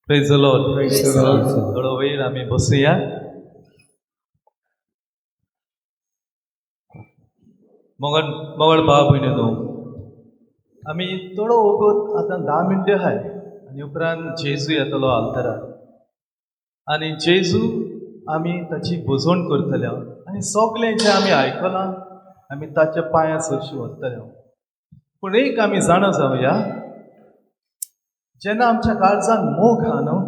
Praise the Lord. Praise the Lord. थोडो वेळ आमी बसुया. मोगड मोगड भाव भयणी न्हू, आमी थोडो वगत आतां 10 मिनटां आहाय आनी उपरांत जेजू येतलो आल्तरार आनी जेजू आमी ताची भजवण करतले आनी सगळें जें आमी आयकलां आमी ताच्या पांयां सरशी वतले. पूण एक आमी जाणा जावया, जेन्ना आमच्या काळजान मोग आहा न्हू,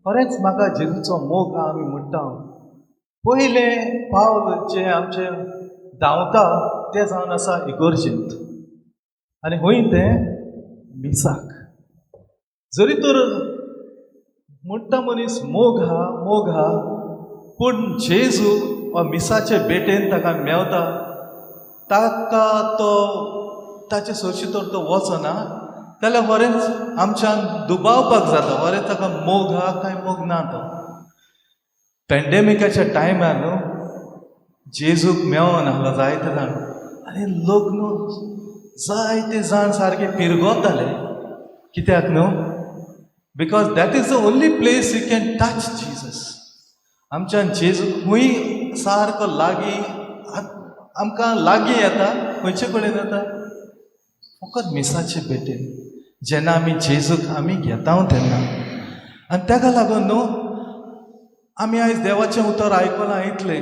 खरेंच म्हाका जेजूचो मोग आहा आमी म्हणटा, पयलें पावल जें आमचें धांवता तें जावन आसा इगोर्जेंत आनी हूंय तें मिसाक. जरी तर म्हणटा मनीस मोग आहा, मोग आहा, पूण जेजू वा मिसाचे भेटेन ताका मेवता, ताका तो ताचे सरशी तर तो वचना जाल्यार खरेंच आमच्यान दुबावपाक जाता, खरेंच ताका मोग आहा काय मोग ना तो. पेंडेमिकाच्या टायमार न्हू जेजूक मेवोन आहलो जायते जाण आनी लोक न्हू जायते जाण सारके पिरगोताले. कित्याक न्हू? Because that is the only place you can touch Jesus. आमच्यान जेजू खूंय सारको लागीं आमकां लागीं येता, खंयचे कडेन येता? फकत मिसाचे भेटेन, जेन्ना आमी जेजूक आमी घेता तेन्ना. आनी ताका लागून न्हू आमी आयज देवाचें उतर आयकलां इतलें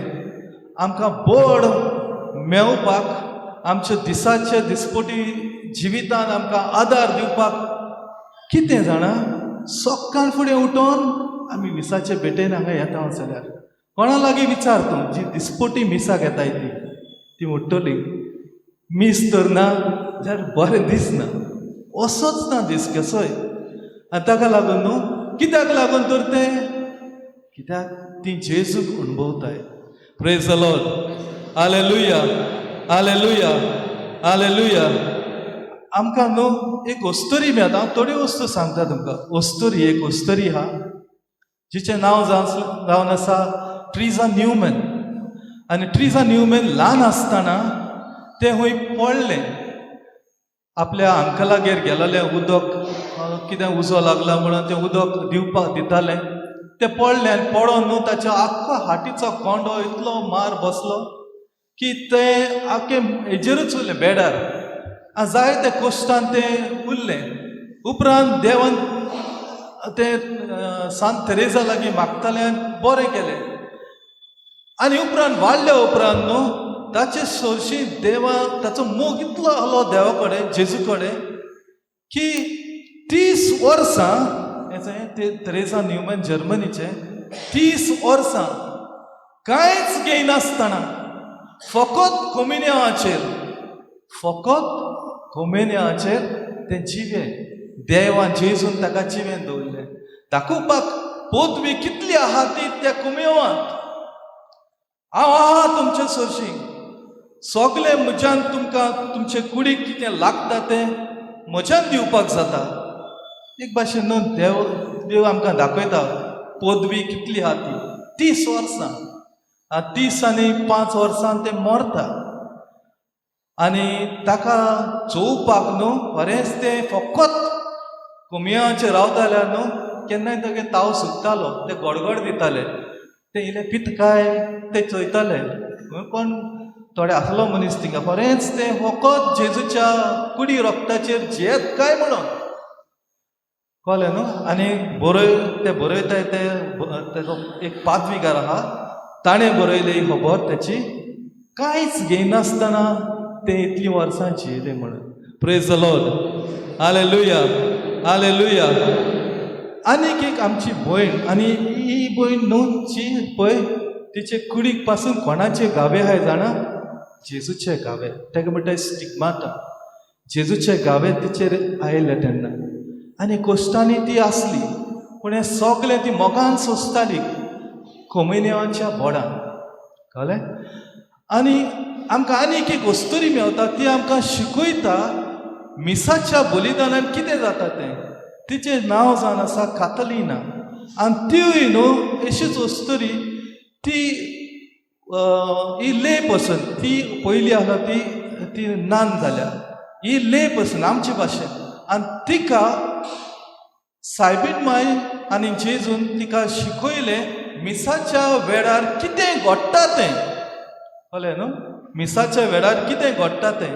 आमकां बळ मेवपाक, आमच्या दिसाचे दिसपटी जिवितान आमकां आदार दिवपाक. कितें जाणा, सकाळ फुडें उठोन आमी मिसाचे भेटेन हांगा येता जाल्यार कोणा लागीं विचार तूं, जी दिसपटी मिसाक येताय ती ती म्हणटली, मीस तर ना जाल्यार बरें दिसना, असोच ना दीस कसोय. आनी ताका लागून न्हू, कित्याक लागून तर तें कित्याक ती जेजूक अणभवताय. Praise the Lord. Hallelujah, hallelujah, hallelujah. आमकां न्हू एक अस्तुरी मेळटा. हांव थोड्यो वस्तू सांगता तुमकां. अस्तुरी, एक अस्तुरी आहा जिचें नांव जावन जावन आसा ट्रिजा न्यूमन. आनी ट्रिजा न्यूमन ल्हान आसतना तें खंय पडलें, आपल्या अंकलागेर गेलेलें, उदक कितें उजो लागला म्हणून तें उदक दिवपाक दितालें, तें पडलें आनी पडोन न्हू ताच्या आख्खो हाटीचो कोंडो इतलो मार बसलो की तें आख्खें हेजेरूच उरलें बेडार आनी जायते कश्टान तें उरलें. उपरांत देवान तें सांत तेरेजा लागीं मागतालें आनी बरें केलें. आनी उपरांत वाडल्या उपरांत न्हू ताचे सरशी देवा ताचो मोग इतलो आहलो देवा कडेन, जेजू कडेन की 30 वर्सां हें ते तेरेजा न्यूमन जर्मनीचें 30 वर्सां कांयच घेयनासतना फकत कोमिन्यांवाचेर, फकत कोमिन्यांवाचेर तें जिवें. देवान जेजून ताका जिवें दवरलें दाखोवपाक पदवी कितली आहा ती त्या कुमेवांत. हांव आहा तुमचे सरशी, सगलें म्हज्यान तुमकां तुमचे कुडीक कितें लागता तें म्हज्यान दिवपाक जाता. एक भाशेन न्हू देव देव आमकां दाखयता पदवी कितली आहा ती. 30 वर्सां, 35 वर्सां तें मरता आनी ताका चोवपाक न्हू बरेंच तें फकत कोमियांचेर रावताल्यार न्हू केन्नाय तागे ताव सुकतालो, ते गडगड दिताले, ते इल्ले पितकाय ते चोयताले कोण थोडे आसलो मनीस थिंगा. बरेंच तें फकत जेजूच्या कुडी रक्ताचेर जियेत काय म्हणून कळ्ळें न्हू. आनी बरय ते बरयताय ते तेजो एक पादविगार आहा, ताणें बरयली ही खबर तेची, कांयच घेयनासतना ते इतलीं वर्सां जियेले म्हणून. Praise the Lord. Hallelujah, hallelujah. आनीक एक आमची भयण, आनी ही भयण न्हू जी पळय तिचे कुडीक पासून कोणाचे घावे आहाय जाणा? जेजूचे घावे. ताका म्हणटाय स्टिग्माटा. जेजूचे घावे तिचेर आयले तेन्ना आनी कश्टांनी ती आसली, पूण हें सगलें ती मोगान सोंसताली कोमिन्यांवाच्या बोडान. कळ्ळें? आनी आमकां आनीक एक अस्तुरी मेवता, ती आमकां शिकयता मिसाच्या बलिदानान कितें जाता तें. तिचें नांव जावन आसा कातलिना. आनी तिवूय न्हू अशीच अस्तुरी ती, ही ले पर्सन. ती पयली आसा ती ती नान जाल्या, ही ले पर्सन आमचे भाशेन. आनी तिका सायबीण माय आनी जेजून तिका शिकयलें मिसाच्या वेळार कितें घडटा तें. कळ्ळें न्हू? मिसाच्या वेळार कितें घडटा तें.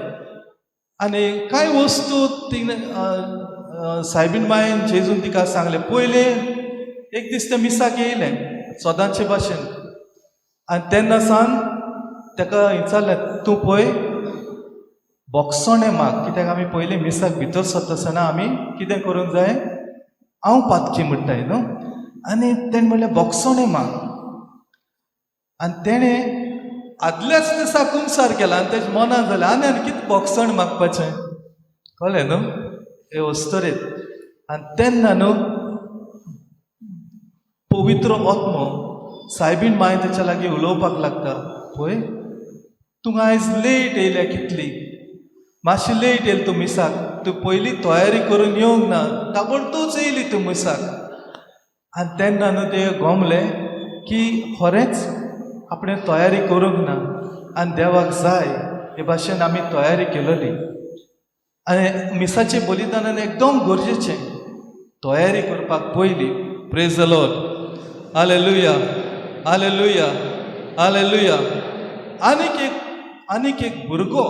आनी कांय वस्तू तिणें, सायबीन मायन जेजून तिका सांगलें. पयलें एक दीस तें मिसाक येयलें सदांचे भाशेन आनी तेन्ना सावन ताका विचारलें, तूं पळय बोगसणें माग, कित्याक आमी पयलीं मिसाक भितर सरता आसतना आमी कितें करूंक जाय? हांव पातकी म्हणटाय न्हू. आनी तेणें म्हणलें बोगसणें माग. आनी तेणें आदल्याच दिसा कुमसार केला आनी तेजें मनान जालें आनी आनी कितें बोगसण मागपाचें. कळ्ळें न्हू हे अस्तरेत. आनी तेन्ना न्हू पवित्र आत्मो सायबीण माय तेच्या लागीं उलोवपाक लागता, पळय तूं आयज लेट येयल्या, कितली मातशी लेट येयली तूं मिसाक, तूं पयलीं तयारी करून येवंक ना, ताबडतोच येयली तूं मिसाक. आनी तेन्ना न्हू ते गोमलें की खरेंच आपणें तयारी करूंक ना आनी देवाक जाय हे भाशेन आमी तयारी केलोली. आनी मिसाचें बलिदानान एकदम गरजेचें तयारी करपाक पयली. Praise the Lord. Hallelujah, hallelujah, hallelujah. आनीक एक भुरगो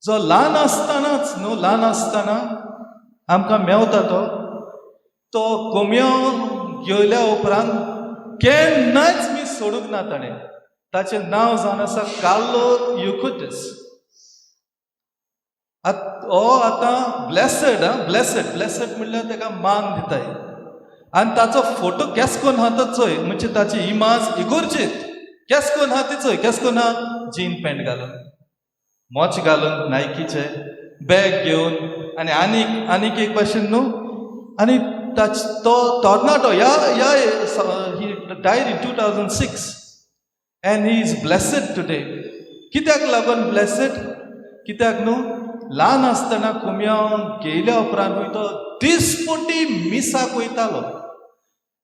जो ल्हान आसतनाच न्हू, ल्हान आसतना आमकां मेवता, तो तो कोमयांव घेयल्या उपरांत केन्नाच मीस सोडूंक ना ताणें. ताचें नांव जावन आसा कार्लो युकुटीस. हो आतां ब्लेसड. आं, ब्लेसड, ब्लेसड म्हणल्यार ताका मान दिताय. आनी ताचो फोटो केस कोन्न आहा तो चोय, म्हणजे ताची इमाज इगोर्जेत केस कोन्न आहा ती चोय. केस कोन्न आहा? जीन पॅन्ट घालून, मोच घालून, नायकीचे बॅग घेवन आनी आनीक आनीक एक भाशेन न्हू. आनी ताच तो तरणाटो ह्या ह्या he died in 2006 and he is blessed today. कित्याक लागून ब्लेसड? कित्याक न्हू, ल्हान आसतना कुमयांव घेयल्या उपरांत तो दिसपटी मिसाक वयतालो.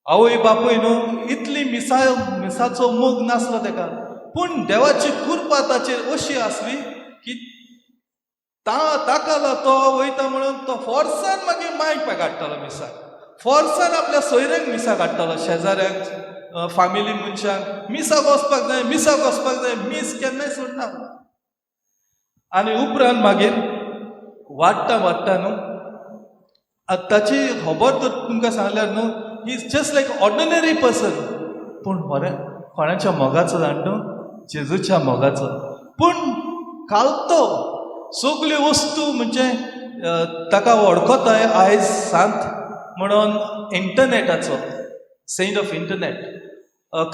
आवय बापूय न्हू इतली मिसाचो मोग नासलो ताका, पूण देवाची कृपा ताचेर अशी आसली की ताका तो वयता म्हणून तो फोर्सान मागीर मायक पाय काडटालो मिसाक, फोर्सान आपल्या सोयऱ्यांक मिसाक हाडटालो, शेजाऱ्यांक, फामिली मनशांक. मिसाक वचपाक जाय, मिसाक वचपाक जाय, मीस केन्नाय सोडना. आनी उपरांत मागीर वाडटा वाडटा न्हू, आतां ताची खबर तर तुमकां सांगल्यार न्हू, he is just like ordinary person. पूण बरें, कोणाच्या मोगाचो जाण न्हू? जेजूच्या मोगाचो. पूण कालतो सगल्यो वस्तू म्हणजे ताका वळखताय आयज सांत म्हणून इंटरनेटाचो, saint of internet,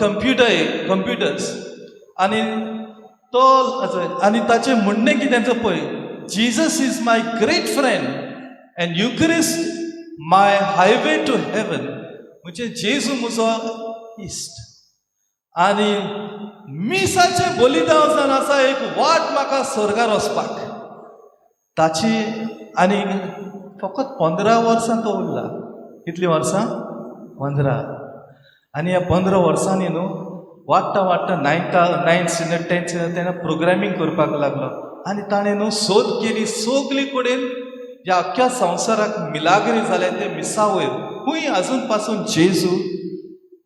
computer, computers. आनी तो आनी ताचें म्हणणें कितें पळय, "Jesus is my great friend and Eucharist my highway to heaven." म्हणजे जेजू म्हजो इश्ट आनी मिसाचें बलिदान जावन आसा एक वाट म्हाका स्वर्गार वचपाक ताची. आनी फकत 15 वर्सां तो उरला. कितलीं वर्सां? 15. आनी ह्या 15 वर्सांनी न्हू वाडटा वाडटा नायन्थ स्टँडर्ड, 10th standard, तेन्ना प्रोग्रामींग करपाक लागलो. आनी ताणें न्हू सोद केली सगली कडेन, ह्या अख्ख्या संवसाराक मिलाग्री जाले ते मिसा वयर. खूंय अजून पासून जेजू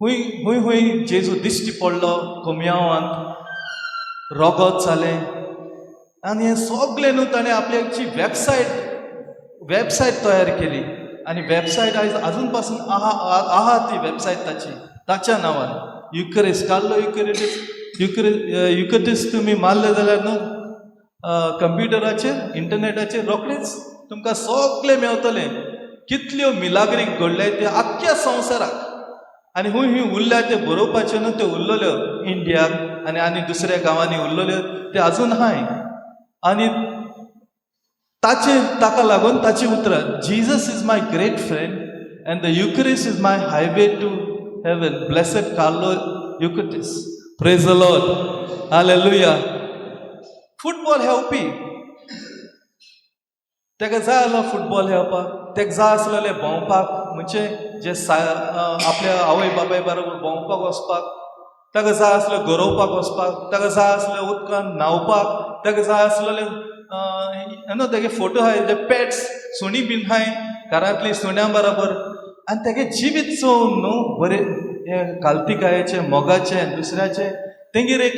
खूंय खूंय खूंय जेजू दिश्टी पडलो, कोमयांवांत रोगत जालें. आनी हें सगलें न्हू ताणें आपल्याची वेबसायट तयार केली. आनी वेबसायट आयज अजून पासून आहा, आहा ती वेबसायट ताची, ताच्या नांवान, युकरिस, कार्लो युकरिटीस, युकरिस. तुमी मारले जाल्यार न्हू कंप्युटराचेर, इंटरनेटाचेर रोखडेच तुमकां सगळें मेवतलें, कितल्यो मिलाग्री घडले ते आख्ख्या संवसाराक. आनी खूंय खूंय उरल्या ते बरोवपाच्यो न्हू, त्यो उरलेल्यो इंडियाक आनी आनी दुसऱ्या गांवांनी उरलेल्यो ते अजून आहाय. आनी ताचे ताका लागून ताची उतरां, "Jesus is my great friend and the Eucharist is my highway to heaven." Blessed Carlo Acutis. Praise the Lord. Hallelujah. Football खेळपी. ताका जाय आसलो फुटबॉल खेळपाक, ताका जाय आसलेलें भोंवपाक, म्हणजे जे सा आपल्या आवय बापाय बरोबर भोंवपाक वचपाक. ताका जाय आसलें गरोवपाक वचपाक, ताका जाय आसलें उदकांत न्हांवपाक, ताका जाय आसलेलें न्हू. तेगे फोटो आहाय, जे पेट्स, सुणीं बीन आहाय घरांतली, सुण्या बरोबर. आनी तेगे जिवीत चोवन न्हू बरें हें कालतिकायेचें मोगाचें दुसऱ्याचें तेंगेर एक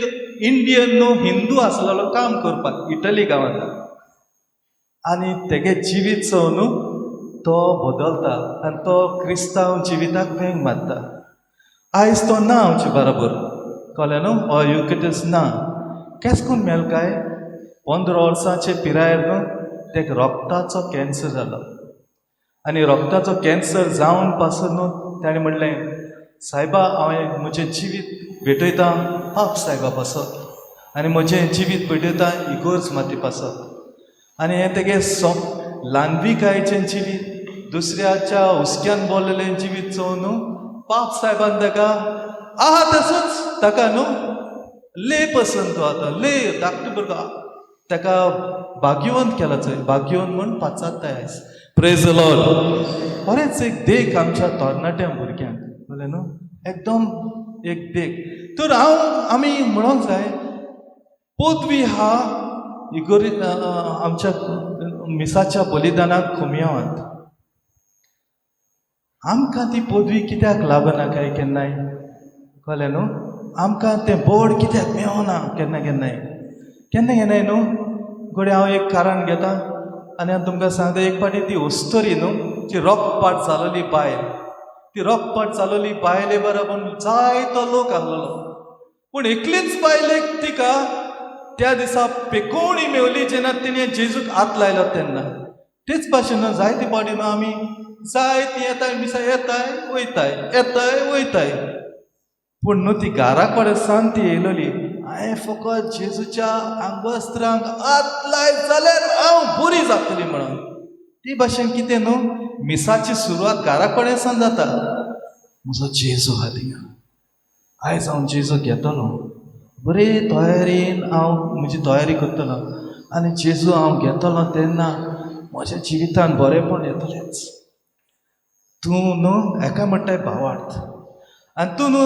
इंडियन न्हू हिंदू आसलेलो काम करपाक इटली गांवांत आनी तेगे जिवीत चोवन न्हू तो बदलता आनी तो क्रिस्तांव जिविताक वेंग मारता. आयज तो ना आमचे बरोबर, कळ्ळें न्हू, हो युकेटस ना. केस करून मेल काय 15 वर्सांचे पिरायेर न्हू तेका रोगताचो कॅन्सर जालो आनी रोगताचो कॅन्सर जावन पासून न्हू ताणें म्हणलें, सायबा हांवें म्हजें जिवीत भेटयता पाप सायबा पासत आनी म्हजें जिवीत भेटयता इगोर्ज माती पासत. आनी हें तेगे ल्हानविकायेचें जिवीत, दुसऱ्याच्या हुस्क्यान बोल्लेलें जिवीत चोवन न्हू पाप सायबान ताका आहा तसोच ताका न्हू ले पसंत तो आतां ले धाकटो भुरगो ताका भाग्यवंत केला चोय, भाग्यवंत म्हूण पाचारताय आयज. Praise the Lord. बरेंच एक देख आमच्या तरणाट्या भुरग्यांक, कळ्ळें न्हू, एकदम एक देख. तर हांव आमी म्हणोंक जाय पदवी हा इगोरी आमच्या मिसाच्या बलिदानाक खुमयावांत आमकां ती पदवी कित्याक लागना काय केन्नाय, कळ्ळें न्हू, आमकां तें बोर्ड कित्याक मेवना केन्ना केन्नाय, केन्ना केन्नाय न्हू. घडये हांव एक कारण घेता आनी हांव तुमकां सांगता, एक फावटी ती अस्तोरी न्हू ती रोगपाट जालोली बायल, ती रोगपाट जालोली बायले बरोबर जायतो लोक आसलेलो, पूण एकलीच बायलेक तिका त्या दिसा पेकोवणी मेवली जेन्ना तिणें जेजूक हात लायलो तेन्ना. तेच भाशेन न्हू जायते फावटी न्हू आमी जायती येताय मिसा येताय वयताय येताय वयताय, पूण न्हू ती घरा कडेन सान ती येयलोली, हांवें फकत जेजूच्या आंगवस्त्रांक हात लायत जाल्यार हांव बरी जातली म्हणून. ती भाशेन कितें न्हू मिसाची सुरवात घरा कडेन सान जाता. म्हजो जेजू आहा थिंगा, आयज हांव जेजू घेतलो, बरे तयारेन हांव म्हजी तयारी करतलो आनी जेजू हांव घेतलो तेन्ना म्हज्या जिवितान बरेंपण येतलेंच. तूं न्हू एका म्हणटाय भावार्थ आनी तूं न्हू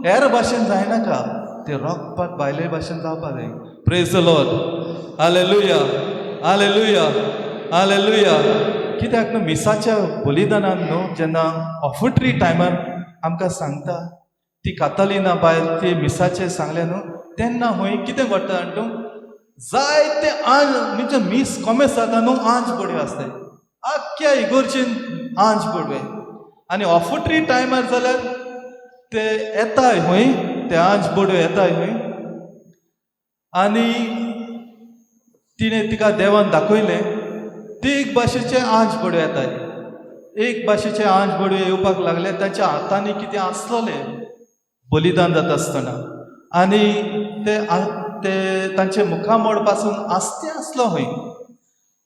हेर भाशेन जायनाका, ते रोगपाक बायले भाशेन जावपाक जाय. Praise the Lord. Hallelujah, hallelujah, hallelujah. कित्याक न्हू मिसाच्या बलिदानान न्हू जेन्ना ऑफट्री टायमार आमकां सांगता ती कातालिना बायल ती मिसाचें सांगलें न्हू तेन्ना हूंय कितें घडटा जाणा तूं, जायते आंज म्हणजे मीस कोमेस जाता न्हू आंज बडयो आसताय आख्ख्या इगोर्जेन आंज बडवे आनी ऑफट्री टायमार जाल्यार ते येताय हूंय, ते आंज बडयो येताय हूंय आनी तिणें तिका देवान दाखयलें ती एक भाशेचे आंज बडयो येताय, एक भाशेचे आंज बडयो येवपाक लागले तांच्या हातांनी कितें आसलेलें बलिदान जाता आसतना आनी ते ते तांचे मुखामळ पासून आस्ते आसलो हय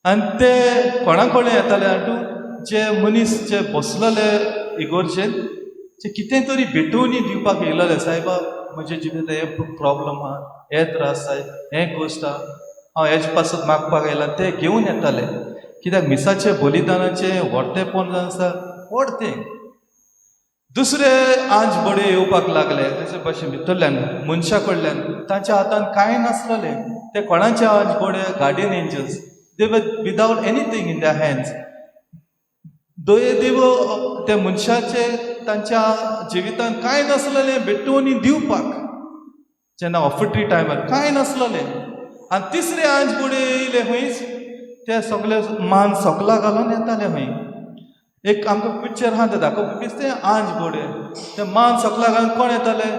आनी ते कोणा कडेन येताले हातूं जे मनीस जे बसलेले इगोर्जेन जे कितें तरी भेटोवणी दिवपाक येयलेले, सायबा म्हज्या जिवितांत हे प्रॉब्लम आहा, हे त्रास आहाय, हे गोश्ट आहा, हांव हेजे पासत मागपाक आयला, ते घेवन येताले. कित्याक मिसाचें बलिदानाचें व्हडतेपण जावन आसा व्हड तें. दुसरे आंज बडे येवपाक लागले अशे भाशेन भितरल्यान मनशा कडल्यान तांच्या हातान कांय नासलेलें, ते कोणाचे आंज बडे guardian angels, they were without anything in their hands. दये देव त्या मनशाचे तांच्या जिवितान कांय नासलेलें भेटोवणी दिवपाक जेन्ना ऑफट्री टायमार कांय नासलेलें. आनी तिसरे आंज बडे येयले खंयच ते सगळे मान सकला घालून येताले खंय, एक आमकां पिक्चर आहा तें दाखोवपी तें आंज बोडे ते मान सकला घालून कोण येताले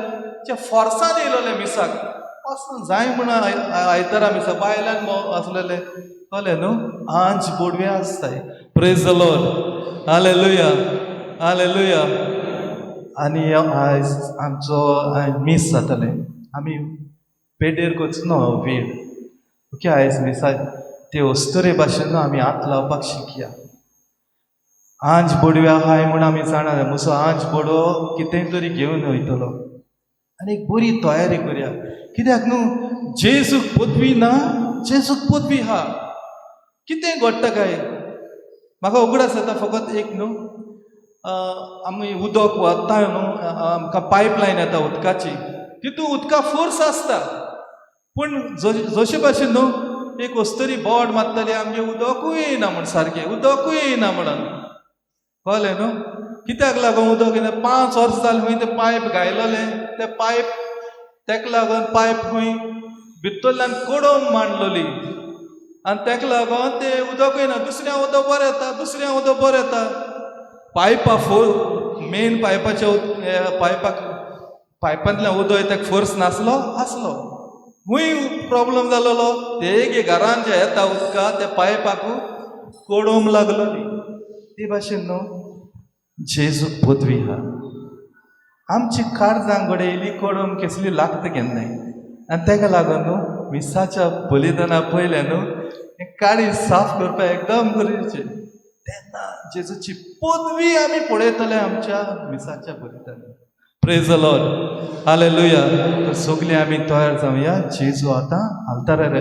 जे फोर्सान येयलोले मिसाक वचूंक जाय म्हणून आयतारा मिसा बायलान आसलेले, कळ्ळें न्हू, आंज बोडवे आसताय. Praise the Lord. Hallelujah, hallelujah. आनी आयज आमचो मीस जातलें, आमी पेडेर करचो न्हू वेळ, ओके. आयज मिसा ते अस्तुरे भाशेन न्हू आमी हात लावपाक शिकया. आंज बोडवे आहाय म्हूण आमी जाणा, म्हजो आंज बोडो कितेंय तरी घेवन वयतलो आनी एक बरी तयारी करया. कित्याक न्हू जेजूक पदवी ना, जेजूक पदवी आहा. कितें घडटा काय म्हाका उगडास जाता फकत एक न्हू, आमी उदक वता न्हू, आमकां पायप लायन येता उदकाची, तितून उदका फोर्स आसता, पूण जशे भाशेन न्हू एक अस्तुरी बोड मारताली आमगे उदकूय येयना म्हूण, सारकें उदकूय येयना म्हणून, कळ्ळें न्हू. कित्याक लागून उदक येना? 5 वर्सां जालीं खंय तें पायप घायलोलें, तें पायप तेका लागून पायप खंय भितरल्यान कडोम मांडलोली आनी तेका लागून तें उदक येना. दुसऱ्या उदक बरें येता, दुसऱ्या उदक बरें येता. पायपा फोर मेन पायपाच्या पायपाक पायपांतल्यान उदक तेका फोर्स नासलो आसलो. खूंय प्रोब्लम जालोलो ते घरान जे येता उदका त्या पायपाक कडोम लागलोली. ते भाशेन न्हू जेजूक पदवी आहा. आमची काळजां घडये इल्ली कडोम केसली लागता केन्नाय आनी तेका लागून न्हू मिसाच्या बलिदाना पयलें न्हू हें काळीज साफ करपाक एकदम गरजेचें. तेन्ना जेजूची पदवी आमी पळयतले आमच्या मिसाच्या बलिदानान. Praise the Lord, hallelujah. तर सगळीं आमी तयार जावया. जेजू आतां आल्तारार.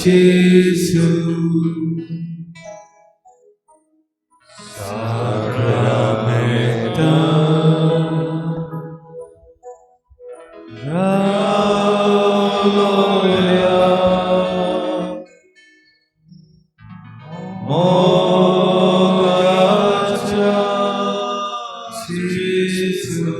Gesù. Sacramenta Gloria Mogacha Gesù.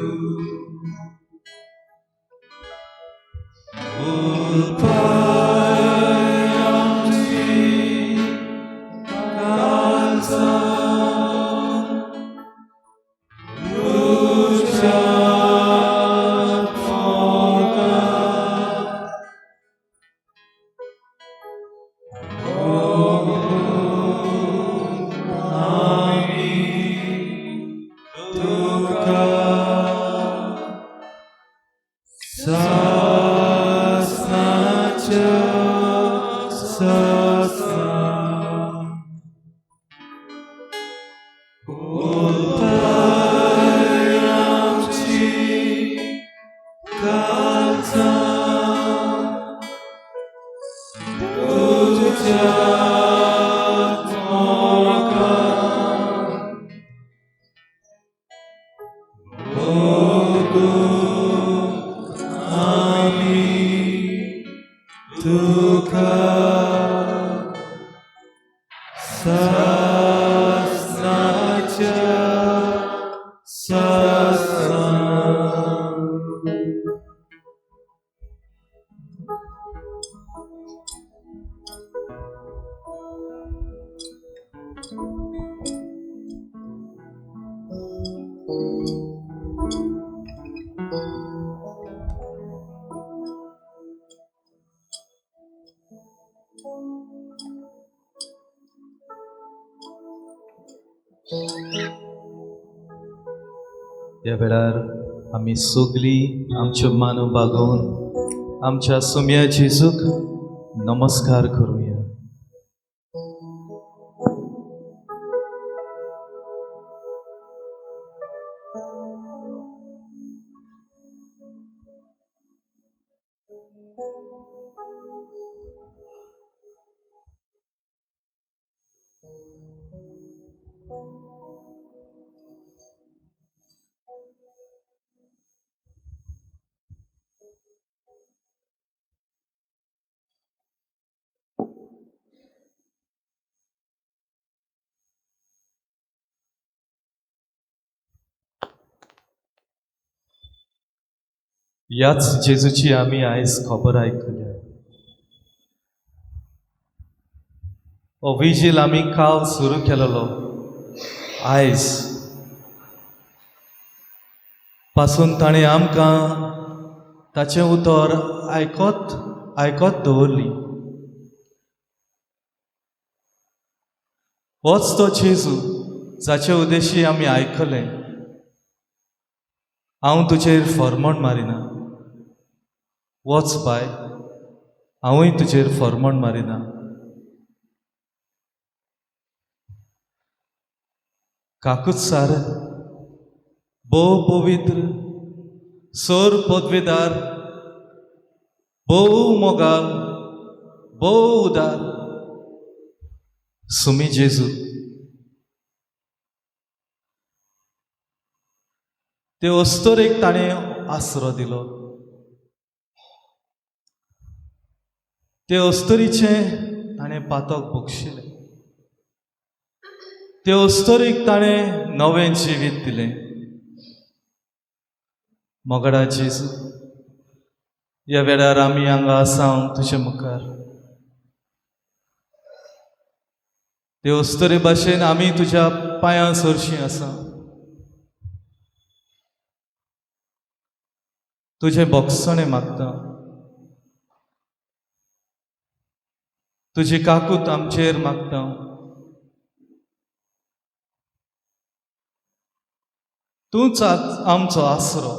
Sasnacha Sasna Ulpayamchi Kalsa Tuja Moka Ogu Ami Tuka Sasnacha Sasna. ह्या वेळार आमी सगळीं आमच्यो मानो बागोवन आमच्या सुम्या जेजूक नमस्कार करुया. ह्याच जेजूची आमी आयज खबर आयकल्या. हो विजील आमी काल सुरू केलेलो, आयज पासून ताणें आमकां ताचें उतर आयकत आयकत दवरली. होच तो जेजू जाचे उद्देशी आमी आयकलें, हांव तुजेर फॉर्मोण मारिना, वच बाय, हांवूय तुजेर फॉर्मोण मारिना. काकुत्सार, भोव पवित्र, सोर पदवेदार, भोव मोगाल, भोव उदार सुमी जेजू, ते अस्तोरेक ताणें आसरो दिलो। ते अस्तोरीचें ताणें पातक बक्षिलें। ते अस्तोरीक ताणें नवें जिवीत दिलें। मोगडा जेजू, ह्या वेळार आमी हांगा आसा तुजे मुखार। ते अस्तोरे भाशेन आमी तुज्या पांयां सरशीं आसा। तुजें बोगसणें मागता, तुजी काकूत आमचेर मागता। तूंच आमचो आसरो,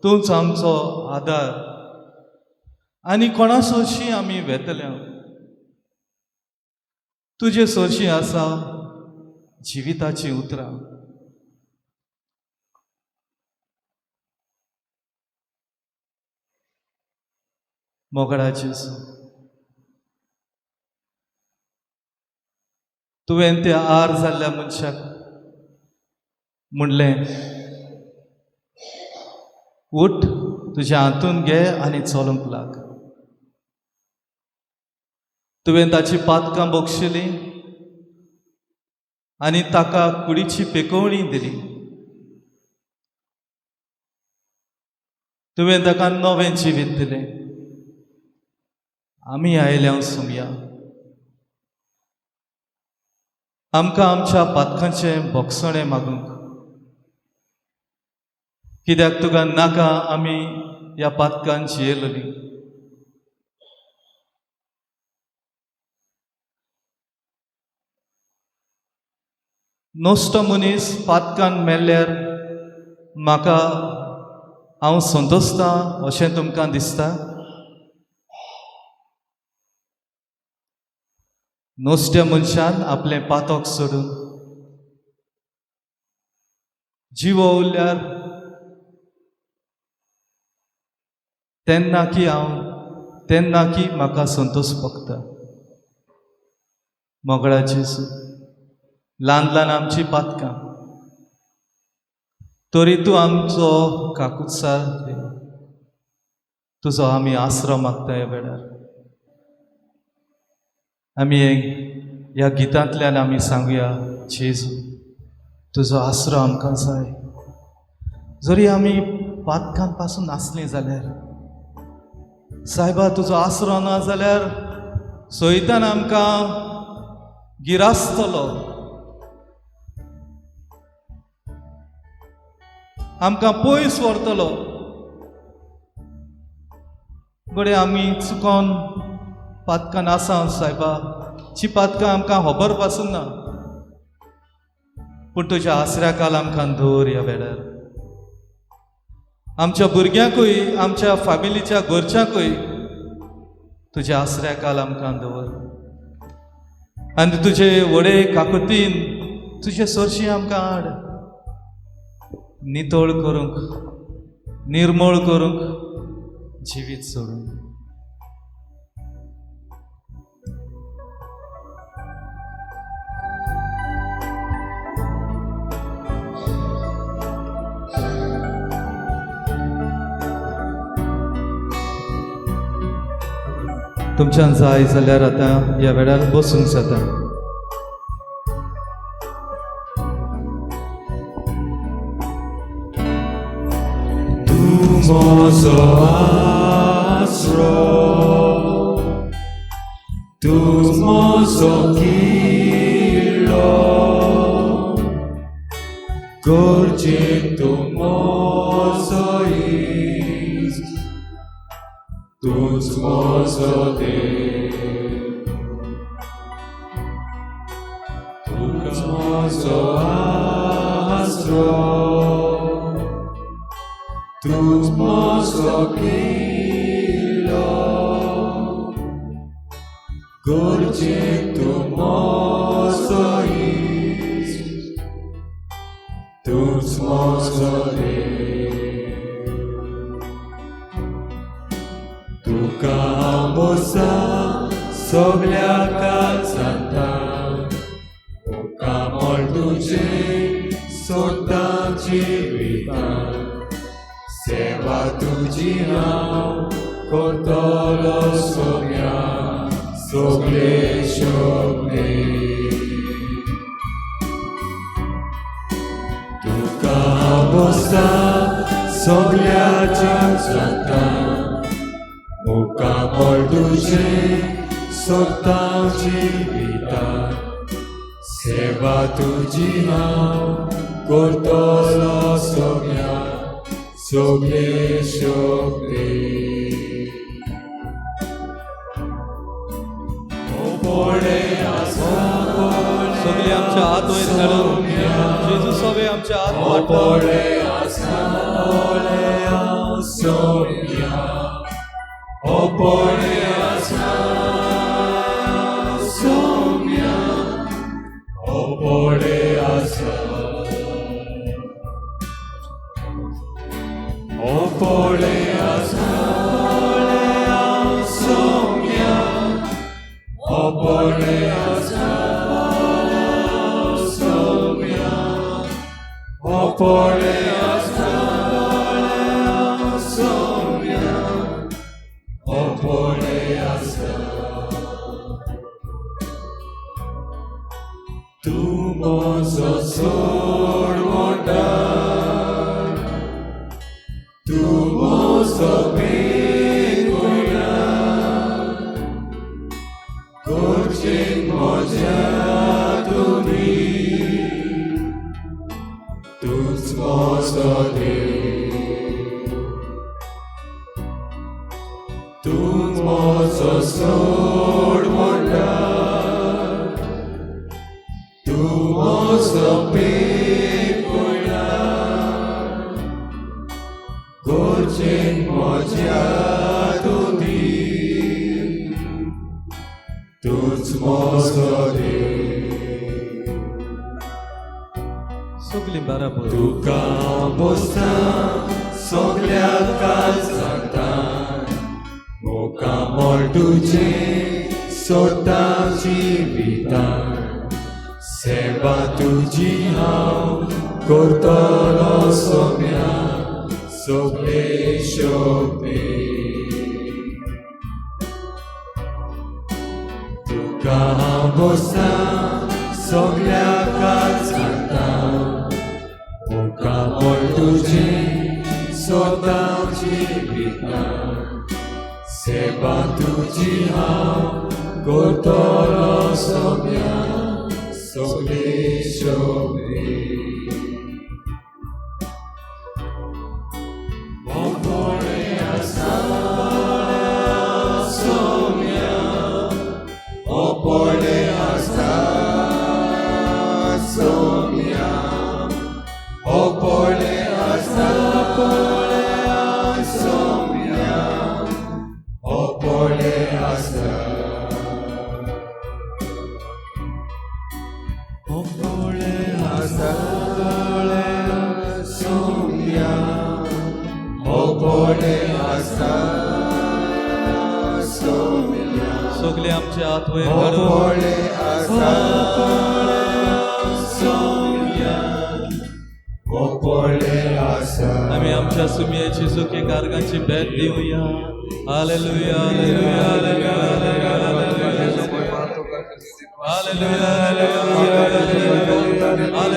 तूंच आमचो आदार आनी कोणा सरशीं आमी वेतल्या। तुजे सरशीं आसा जिविताचीं उतरां। मोगडा जेजू, तुवें त्या आर जाल्ल्या मनशाक म्हणलें, उठ, तुज्या हातून घे आनी चलूंक लाग। तुवें ताची पातकां बक्षिलीं आनी ताका कुडीची पेकोवणी दिली। तुवें ताका नवें जिवीत दिलें। आमी आयल्या सुमया, आमकां आमच्या पातकांचें बोगसणें मागूंक, कित्याक तुका नाका आमी ह्या पातकान जियेलोली। नश्टो मनीस पातकान मेल्ल्यार म्हाका हांव संतोशता अशें तुमकां दिसता? नश्ट्या मनशान आपलें पातक सोडून जिवो उरल्यार तेन्ना की हांव, तेन्ना की म्हाका संतोश भोगता। मोगळा जेजू, ल्हान ल्हान आमची पातकां तरी तूं आमचो काकुत्सार देव, तुजो आमी आसरो मागता ह्या वेळार। आमी ह्या गितांतल्यान आमी सांगुया, जेजू तुजो आसरो आमकां जाय। जरी आमी पातकां पासून नासलीं जाल्यार, सायबा तुजो आसरो ना जाल्यार सोयतान आमकां गिरासतलो, आमकां पयस व्हरतलो। घडये आमी चुकोन पातकान आसा सायबा, जी पातकां आमकां खबर पासून ना, पूण तुज्या आसऱ्या काल आमकां दवर ह्या वेळार। आमच्या भुरग्यांकूय, आमच्या फॅमिलीच्या घरच्यांकूय तुज्या आसऱ्या काल आमकां दवर आनी तुजे व्हडे काकुतीन तुजे सरशीं आमकां हाड, नितळ करूंक, निर्मळ करूंक, जिवीत सोडूंक। तुमच्यान जाय जाल्यार आतां ह्या वेळार बसूंक जाता। तूं म्हजो आसरो, तूं म्हजो किल्लो, गरजेक तूं म्हजो इश्ट, तूंच म्हजो देव, तूंच म्हजो आसरो, तूंच म्हजो किल्लो, गरजेक तूं म्हजो इश्ट, तूंच म्हजो देव. तुका हांव भोगता सगल्या काळजांतल्यान, मुखामळ तुजें सोदता जिवितान. सेवा तुजी हांव करतलो सोम्या सगळे शोभे. तुका हांव भोगता सगल्या जिवितान, मुखामळ तुजें सोदता जिवितान. सेवा तुजी हांव करतलो सोम्या सगळे शोभे. सगळे आमच्या हात वयर काडून जेजू सगळे आमच्या हात वाडटा. पळे आसा पळया सोम्या, ओ पळे आसा सोम्या, ओ पळे आसा, ओ पळे आसा पळया सोम्या, ओ पळे आसा सोम्या, ओ पळे आसा सोम्या, ओ पळे आसा. तूं म्हजो सोडवणदार, तूं म्हजो पेकुळार, गरजेक म्हज्या तुमी, तूंच म्हजो देव. तूंच म्हजो सोडवणदार, तूं म्हजो पेकुळार, गरजेक म्हज्या तुमी, तूंच म्हजो देव. सगळीं बराबर. तुका भोगता सगल्या काळजांतल्यान, मुखामळ तुजें सोदता जिवितान. सेवा तुजी हांव करतलो सोम्या सगळे शोभे. तुका हांव भोगता सगल्या काळजांतल्यान, मुखामळ तुजें सोदता जिवितान. सेवा तुजी हांव करतलो सोम्या सगळे शोभे. ओ पळे आसा सोम्या, ओ पळे आसा सोम्या, ओ पळे आसा पळया सोम्या, ओ पळे आसा, ओ पळे आसा पळया सोम्या, ओ पळे आसा सोम्या, सगळे आमचे हात वयर ओ काडून पळे आसा सोम्या, ओ पळे आसा. आमी आमच्या सुमयेची सुखे कार्गांची भेट दिवया. Hallelujah, hallelujah, hallelujah, hallelujah, hallelujah,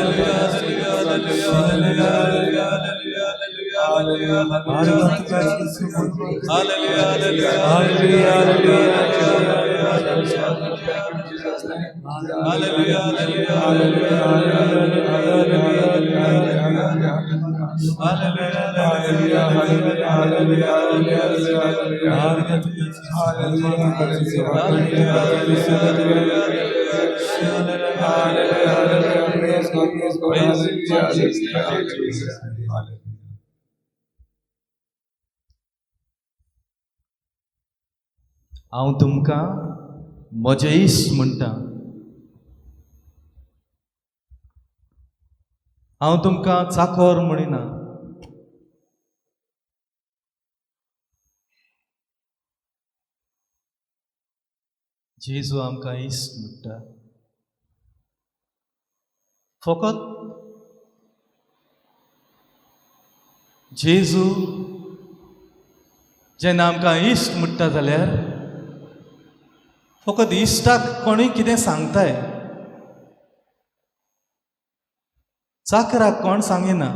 hallelujah, hallelujah, hallelujah, hallelujah, hallelujah, hallelujah, hallelujah, hallelujah, hallelujah. हांव तुमकां म्हजें इश्ट म्हणटा. हांव तुमकां चाखोर म्हणिना. जेजू आमकां इश्ट म्हणटा. फकत जेजू जेन्ना आमकां इश्ट म्हणटा जाल्यार फकत इश्टाक कोणूय कितें सांगताय, चाकराक कोण सांगिना.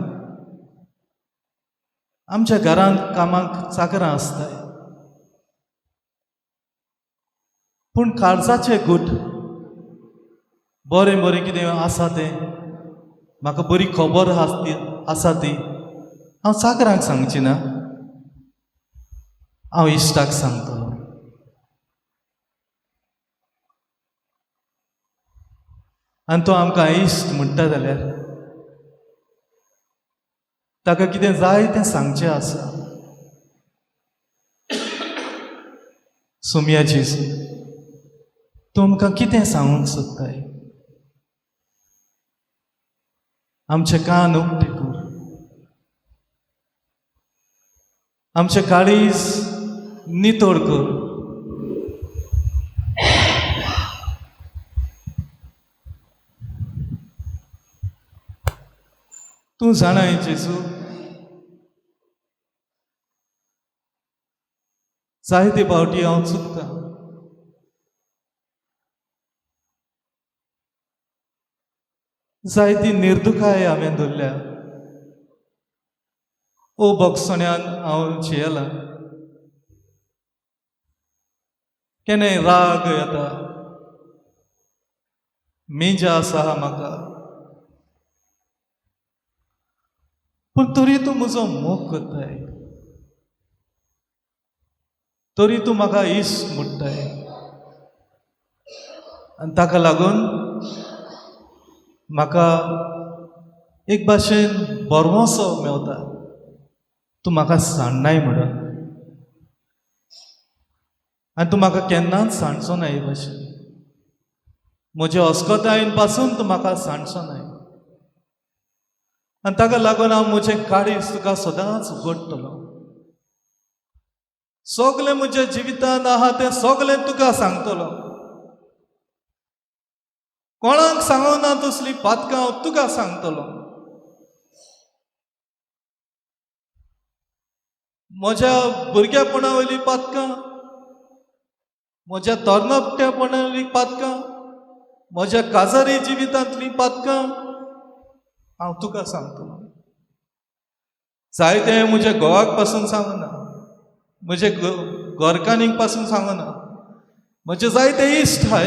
आमच्या घरांत कामाक चाकरां आसताय, पूण काळजाचे गूट बरें बरें कितें आसा तें म्हाका बरी खबर आसा ती हांव चाकरांक सांगची ना, हांव इश्टाक सांगतलो. आनी तो आमकां इश्ट म्हणटा जाल्यार ताका कितें जाय तें सांगचें आसा. सोमया जेजू, तुमकां कितें सांगूंक सोदताय? आमचे कान उक्ते कर, आमचे काळीज नितळ कर. तूं जाणाय जेजू, जायते फावटी हांव चुकतां, जायती निर्दुखाय हांवें धरल्या, ओ भोगसण्यान हांव जियेलां. केन्नाय राग येता, मेजा आसा म्हाका, पूण तरी तूं म्हजो मोग करताय, तरी तूं म्हाका इश्ट म्हणटाय. आनी ताका लागून म्हाका एक भाशेन बरवसो मेवता, तूं म्हाका सांडनाय म्हणून. आनी तूं म्हाका केन्नाच सांडचो ना हे भाशेन, म्हजे अस्कतायेन पासून तूं म्हाका सांडचो नाय. आनी ताका लागून हांव म्हजें काळीज तुका सदांच उगडटलो. सगलें म्हज्या जिवितांत आहा तें सगलें तुका सांगतलो. कोणाक सांगना तसली पातकां हांव तुका सांगतलो. म्हज्या भुरगेपणा वयली पातकां, म्हज्या तरणाटेपणा वयली पातकां, म्हज्या काजारी जिवितांतली पातकां हांव तुका सांगतलो. जायते म्हज्या घोवाक पासून सांगना, म्हजे घरकान्नीक पासून सांगना, म्हजे जायते इश्ट हाय,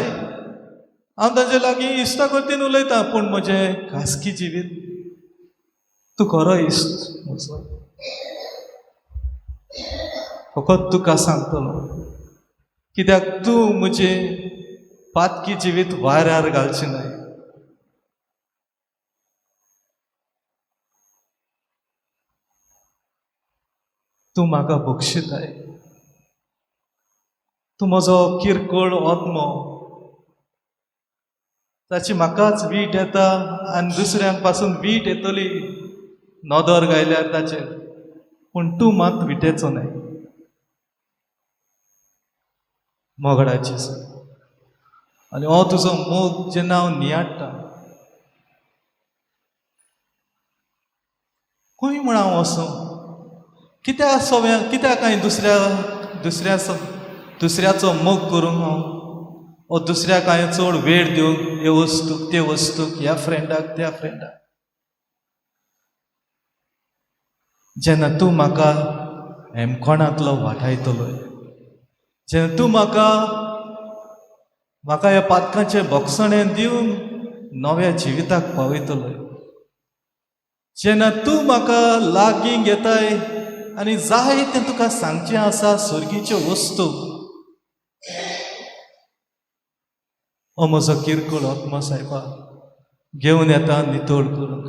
हांव तांचे लागीं इश्टा गतीन उलयतां, पूण म्हजें खासगी जिवीत तूं खरो इश्ट म्हजो, फकत तुका सांगतलो. कित्याक तूं म्हजें पातकी जिवीत वाऱ्यार घालचें न्हय. तूं म्हाका बक्षिताय, तूं म्हजो किरकोळ आत्मो, ताची म्हाकाच वीट येता आनी दुसऱ्यांक पासून वीट येतली नदर घायल्यार ताचेर, पूण तूं मात विटेचो न्हय. मोगडाचे आनी हो तुजो मोग जेन्ना हांव नियाळटा, खंय म्हण हांव वचूं, कित्याक सव्या, कित्याक हांवें दुसऱ्याचो मोग करूंक हांव, ओ दुसऱ्याक हांवें चड वेळ दिवंक, हे वस्तूक ते वस्तूक, ह्या फ्रेंडाक त्या फ्रेंडाक. जेन्ना तूं म्हाका हेमकोणांतलो वाटायतलो, जेन्ना तूं म्हाका म्हाका ह्या पातकांचें भोगसणें दिवन नव्या जिविताक पावयतलो, जेन्ना तूं म्हाका लागीं घेताय आनी जाय तें तुका सांगचें आसा सर्गीच्यो वस्तू, हो म्हजो किरकोळ आत्मो सायबा घेवन येता नितळ करूंक.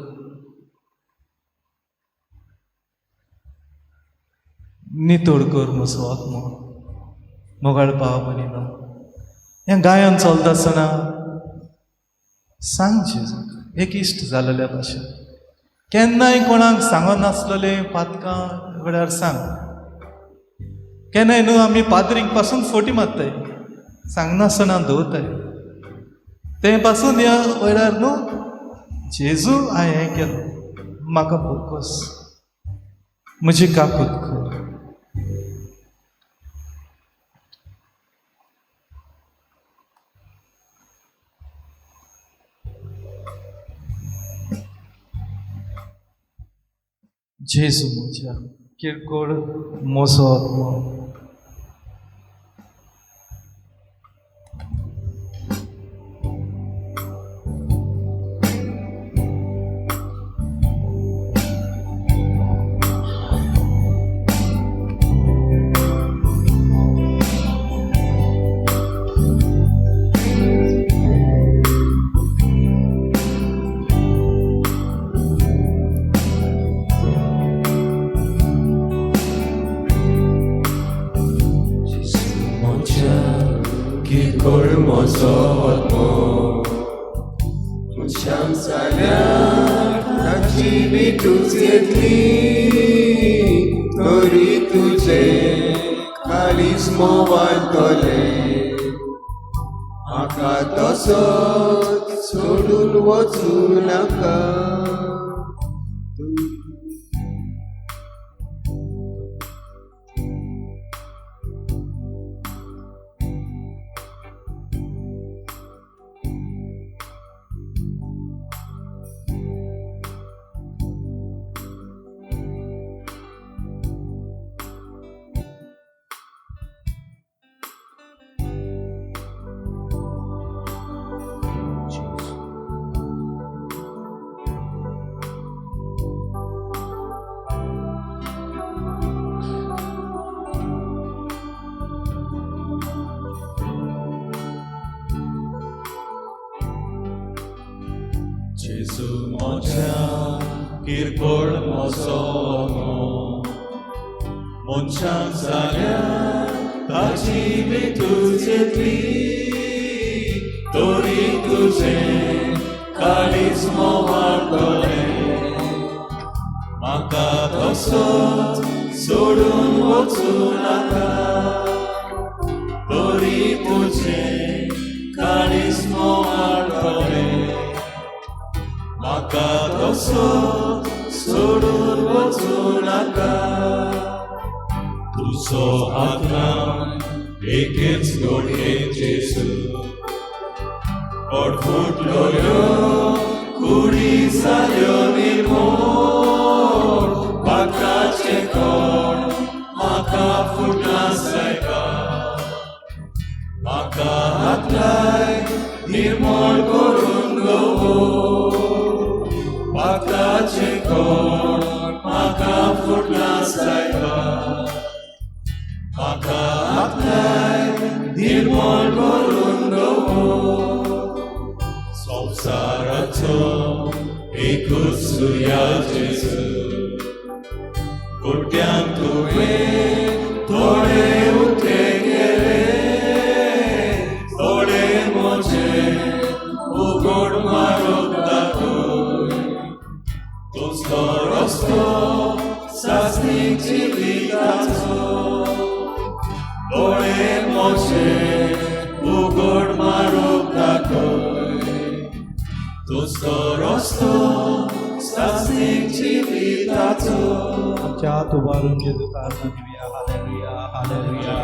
नितळ कर म्हजो आत्मो. मोगाळ भाव भयणीनो, हें गायन चलता आसतना सांग जेजूक एक इश्ट जालेल्या भाशेन. केन्नाय कोणाक सांगनासलेलें पातकां वेळार सांग. केन्नाय न्हू आमी पाद्रींक पासून फोटी मारताय, सांगनासतना दवरताय. तें पासून ह्या वेळार न्हू जेजू हांवें हें केलें, म्हाका बोकोस, म्हजी काकूत कर. जेजू म्हज्या किरकोळ म्हजो आत्मो. म्हज्या किरकोळ म्हजो आत्मो मनशांक जाल्यार ताची भेटूच येतली, तरी तुजें काळीज मोवातलें. म्हाका तसोच सोडून वचूं नाका. जेजू म्हज्या किरकोळ म्हजो आत्मो मनशांक जाल्यार ताची भेटूच येतली, तरी तुजें काळीज मोवातलें. म्हाका तसोच सोडून वचूं नाका, तरी तुजें काळीज मोवातलें. म्हाका तसोच सोडून वचूं नाका. तुजो आत्मा एकेच घडये जेजू कोड फुटलोल्यो कुडी जाल्यो निर्मोळ, पातकाचें कोण म्हाका फुटलां सायबा. म्हाका हात लाय, निर्मोळ करून दवर. पातकाचें कोण म्हाका फुटलां सायबा. म्हाका हात लाय, निर्मोळ करून दवर. संवसाराचो एकूच सुर्या जेजू, कुट्यांत तुवें थोडे उकते केले, थोडे म्हजे उगड मारूंक दाखय. तुजो रस्तो सासणीक जिविताचो, दोळे म्हजे उगड मारूंक दाखय. तुजो रस्तो सासणीक जिविताचो. आमच्या हात उबारून जेजू प्रार्थना दिवया. Hallelujah, hallelujah,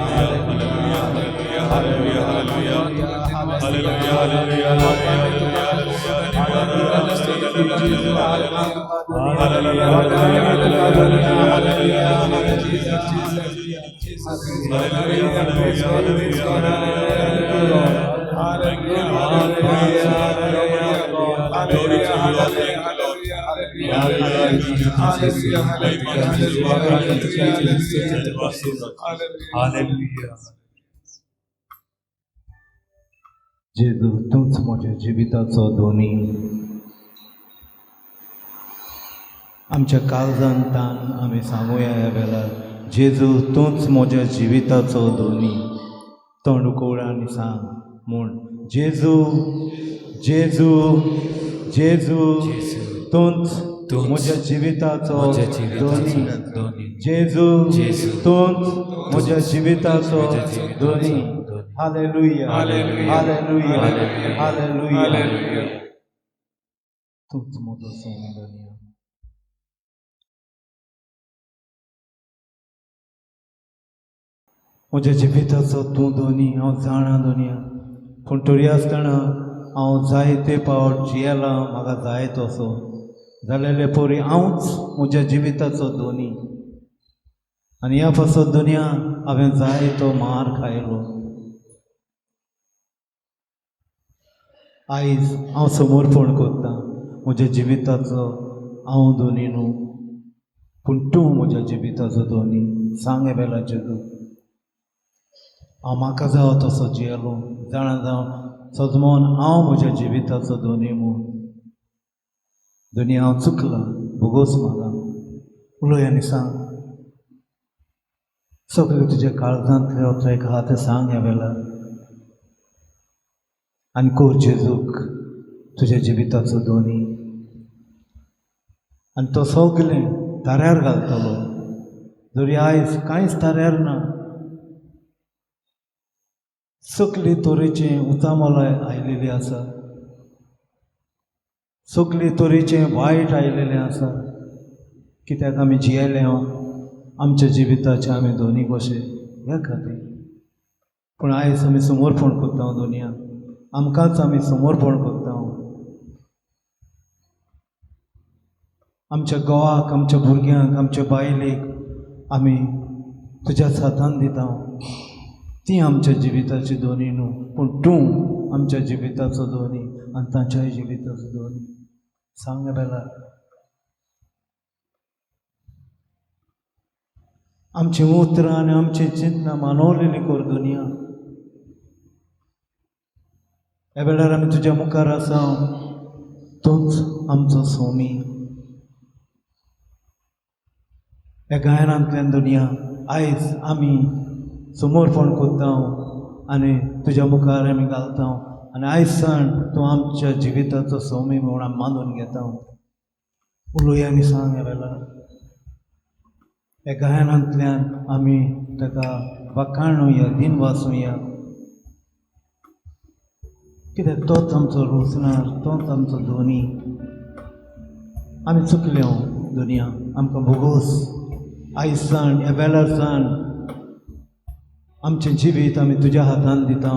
hallelujah, hallelujah, hallelujah, hallelujah, hallelujah. जेजू तूंच म्हज्या जिविताचो दोनी. आमच्या काळजान तान आमी सांगुया ह्या वेळार, जेजू तूंच म्हज्या जिविताचो दोनी. तोंड उकोळ आनी सांग म्हूण, जेजू, जेजू, जेजू, तूंच म्हज्या जिविताचो धनी. जेजू तूंच म्हज्या जिविताचो धनी. Hallelujah, hallelujah, hallelujah. तूंच म्हजो स्वामी धनी. म्हज्या जिविताचो तूं धनी, हांव जाणा दुनिया. पूण तरी आसतना हांव जायते पावट जियेलां म्हाका जाय तसो जालेले परी हांवच म्हज्या जिविताचो धनी. आनी ह्या पासत दुनिया हांवें जाय तो मार खायलो. आयज हांव समर्पण करतां म्हज्या जिविताचो हांव धनी न्हू, पूण तूं म्हज्या जिविताचो धनी. सांग वेला जेजू, हांव म्हाका जावो तसो जियेलो, जाणा जावं सजमोन हांव म्हज्या जिविताचो धनी म्हूण. दुनिया हांव चुकलां, भोगोस म्हाका. उलय आनी सांग सगळें तुज्या काळजांतलें उतर आहा तें सांग ह्या वेळार. आनी कोर जेजूक तुज्या जिविताचो धनी, आनी तो सगळें ताऱ्यार घालतलो. जरी आयज कांयच ताऱ्यार ना, सगळे तरेचें उचामोलाय आयलेली आसा, सगळे तरेचें वायट आयलेलें आसा. कित्याक आमी जियेले आमच्या जिविताचे आमी धनी कशे ह्या खातीर. पूण आयज आमी समर्पण करता दुनिया, आमकांच आमी समर्पण करता. आमच्या घोवाक, आमच्या भुरग्यांक, आमच्या बायलेक आमी तुज्याच हातान दिता. ती आमच्या जिविताची धनी न्हू, पूण तूं आमच्या जिविताचो धनी आनी तांच्याय जिविताचो धनी. सांग बेला, आमची उतरां आनी आमची चिंतना मानवलेली कर दुनिया. ह्या वेळार आमी तुज्या मुखार आसा, तूंच आमचो स्वामी. ह्या गायनांतल्यान दुनिया आयज आमी समर्पण करता आनी तुज्या मुखार आमी घालता. आनी आयज सावन तूं आमच्या जिविताचो स्वामी म्हूण आमी मानून घेता. उलोवया आनी सांग ह्या वेळार. ह्या गायनांतल्यान आमी ताका वाखाणुया, दिनवासुया. कित्याक तोच आमचो रोसणार, तोच आमचो धनी. आमी चुकले दुनिया, आमकां भोगोस. आयज सावन ह्या वेळार सावन आमचें जिवीत आमी तुज्या हातान दिता.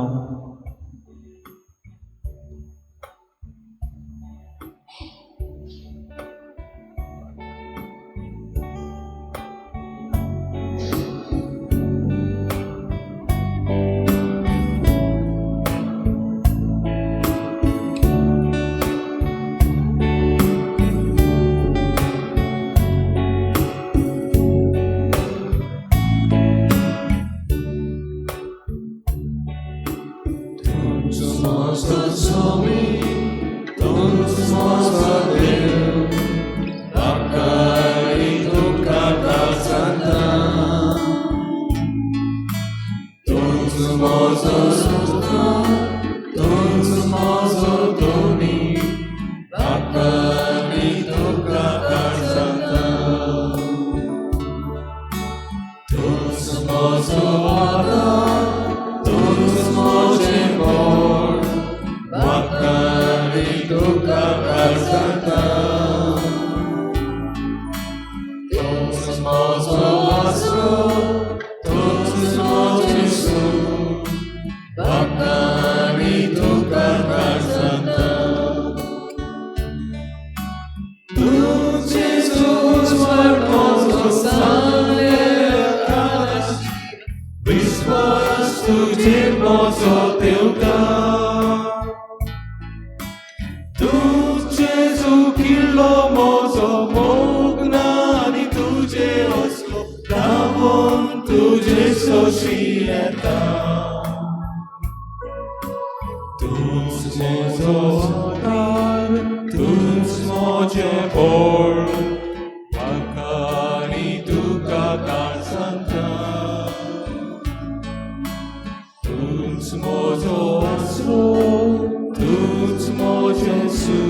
Tuts mo Jesu,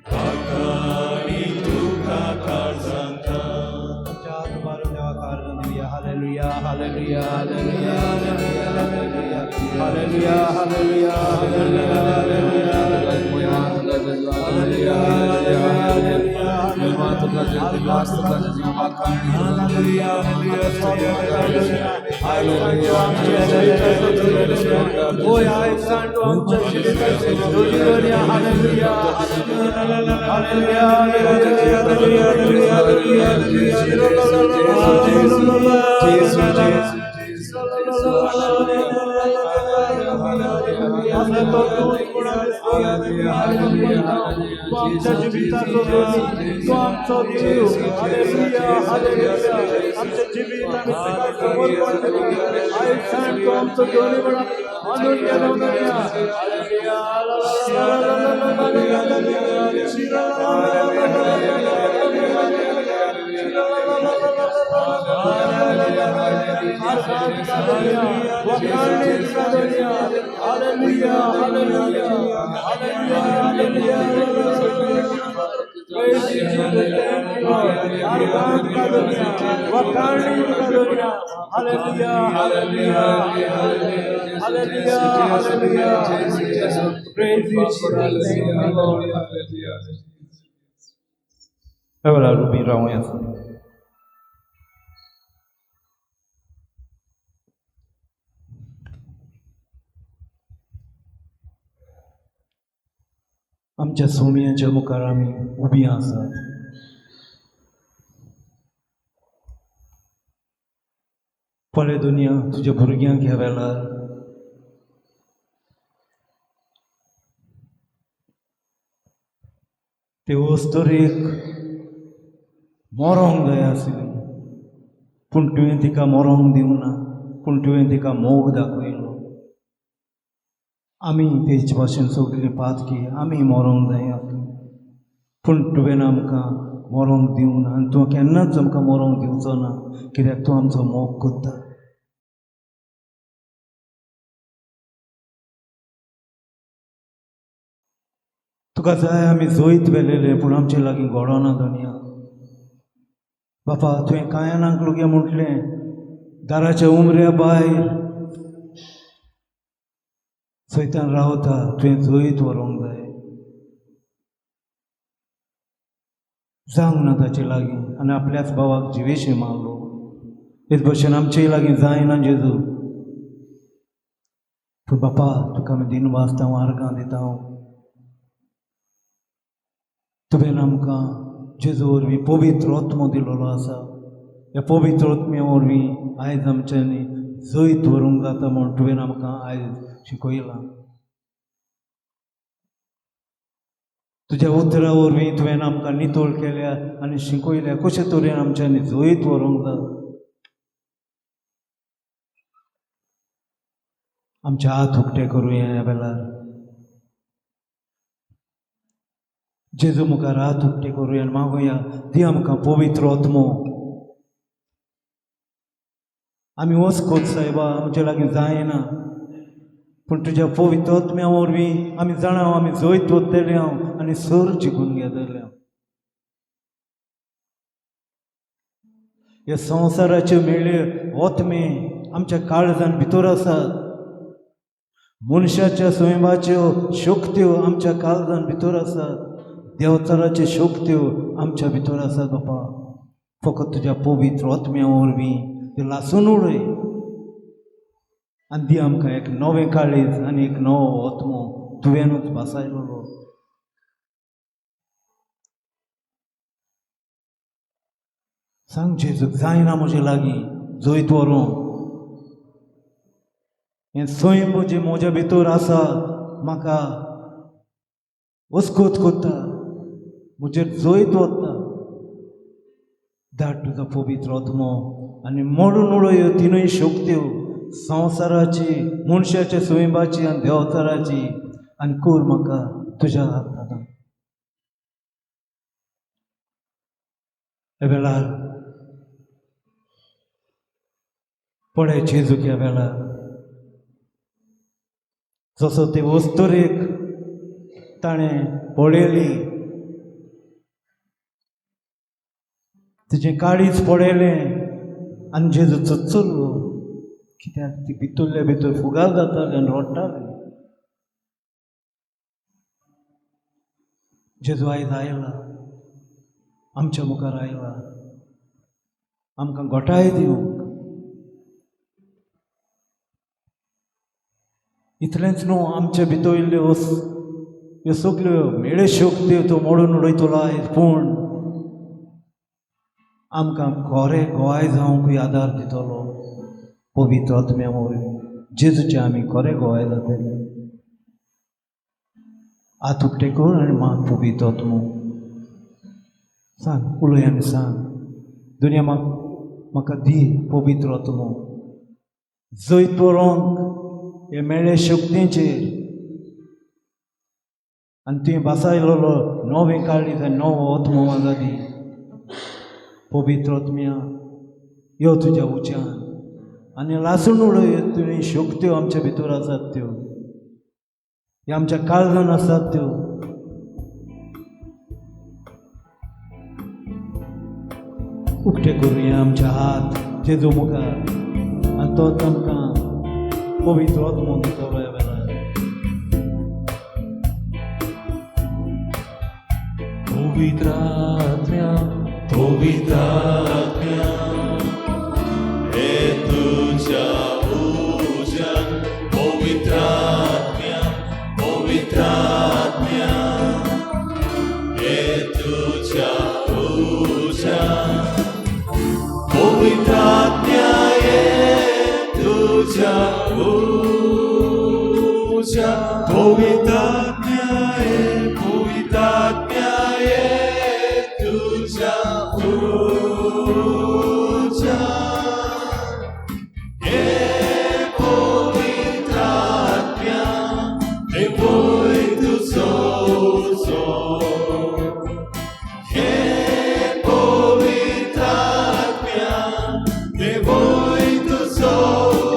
akani Hallelujah, hallelujah, hallelujah, hallelujah, hallelujah, आमच्या सोमयांच्या मुखार आमी उबी आसात. पळय दुनिया तुज्या भुरग्यांक ह्या वेळार ते अस्तुरेक मरोंक जाय आसली, पूण तुवें तिका मरोंक दिवना, पूण तुवें तिका मोग दाखयलो. आमी तेचे भाशेन सगळीं पातकी आमी मरोंक जाय आसली, पूण तुवें आमकां मरोंक दिवना आनी तूं केन्नाच आमकां मरोंक दिवचो ना, कित्याक तूं आमचो मोग करता. तुका जाय आमी जैत व्हेलेलें, पूण आमचे लागीं घडोना दुनिया. बापा तुवें कांयनाक लोक म्हटलें दाराच्या उमऱ्या भायर सैतान रावता, तुवें जैत व्हरूंक जाय. जावंक ना ताचे लागीं आनी आपल्याच भावाक जिवेशी मारलो. हेच भशेन आमचेय लागीं जायना जेजू, पूण बापा तुका आमी दिनवासता, आर्गां दिता. तुवें आमकां जेजू वरवीं पवित्र आत्मो दिलोलो आसा. ह्या पवित्र आत्म्या वरवीं आयज आमच्यांनी जैत व्हरूंक जाता म्हूण तुवें आमकां आयज शिकयलां. तुज्या उतरा वरवीं तुवें आमकां नितळ केल्या आनी शिकयल्या कशे तरेन आमच्यांनी जैत व्हरूंक जाता. आमचे हात उक्ते करुया ह्या वेळार, जेजू मुखार हात उक्ते करुया आनी मागुया दी आमकां पवित्र आत्मो. आमी वचकोत सायबा, आमचे लागीं जायना, पूण तुज्या पवित्र आत्म्या वरवीं आमी जाणा आमी जैत वतले हांव आनी सर जिखून घेतले. ह्या संवसाराच्यो मेळ्ळे आत्मे आमच्या काळजान भितर आसात. मनशाच्या स्वयंबाच्यो शक्त्यो आमच्या काळजान भितर आसात. देवचाराच्यो शक्त्यो आमच्या भितर आसात. बापा फकत तुज्या पवित्र आत्म्या वरवीं ते लासून उडय आनी दी आमकां एक नवें काळीज आनी एक नवो आत्मो तुवेंनूच भासायलो. सांग जेजूक जायना म्हजे लागीं जैत व्हरूंक, हें सैम जें म्हज्या भितर आसा म्हाका वस्कोत करता, म्हजेर जैत वता. धाड तुजो पवित्र आत्मो आनी मोडून उडय तिनूय शक्त्यो संवसाराची, मनशाच्या स्वयंबाची आनी देवचाराची, आनी कर म्हाका तुज्या हातांत. ह्या वेळार पळय जेजूक ह्या वेळार जसो ते अस्तुरेक ताणें पळयली, तिचें काळीज पळयलें आनी जेजू चुचुरलो. कित्याक ती भितरले भितर फुगार जाताले आनी रडटाले. जेजू आयज आयला, आमच्या मुखार आयला आमकां गोठाय दिवंक. इतलेंच न्हू, आमचे भितर इल्ल्यो ह्यो सगल्यो मेळे शक्त्यो तो मोडून उडयतलो आयज, पूण आमकां खरें गोवाय जावंकूय आदार दितलो पवित्र आत्म्या वरवीं. जेजूचे आमी खरें गोवाय जातले. हात उकते कर आनी माग पवित्र आत्मो. सांग, उलय आनी सांग, दुनिया म्हाका दी पवित्र आत्मो, जैत बरोवंक हे मेळे शक्तीचेर. आनी तुवें भासायलोलो नवें काळीज आनी नवो आत्मो म्हाका दी. पवित्र आत्म्या यो तुज्या उच्यान आनी लासून उडय तुवें शक्त्यो आमच्या भितर आसात त्यो, ह्या आमच्या काळजान आसात त्यो. उकते करुया आमचे हात जेजू मुखार आनी तोच आमकां पवित्र आत्मो दितलो ह्या वेळार. पवित्र आत्म्या, पवित्र आत्म्या, हे तुझ्या उज्यान. पवित्र आत्म्या, पवित्र आत्म्या, हे तुझ्या उज्यान. पवित्र आत्म्या, हे तुझ्या उज्यान. पवित्र आत्म्या, हे पवित्र आत्म्या, हे तुझ्या उज्यान. हे पवित्र आत्म्या, हे वय तुझो उजो. हे पवित्र आत्म्या, हे वय तुझो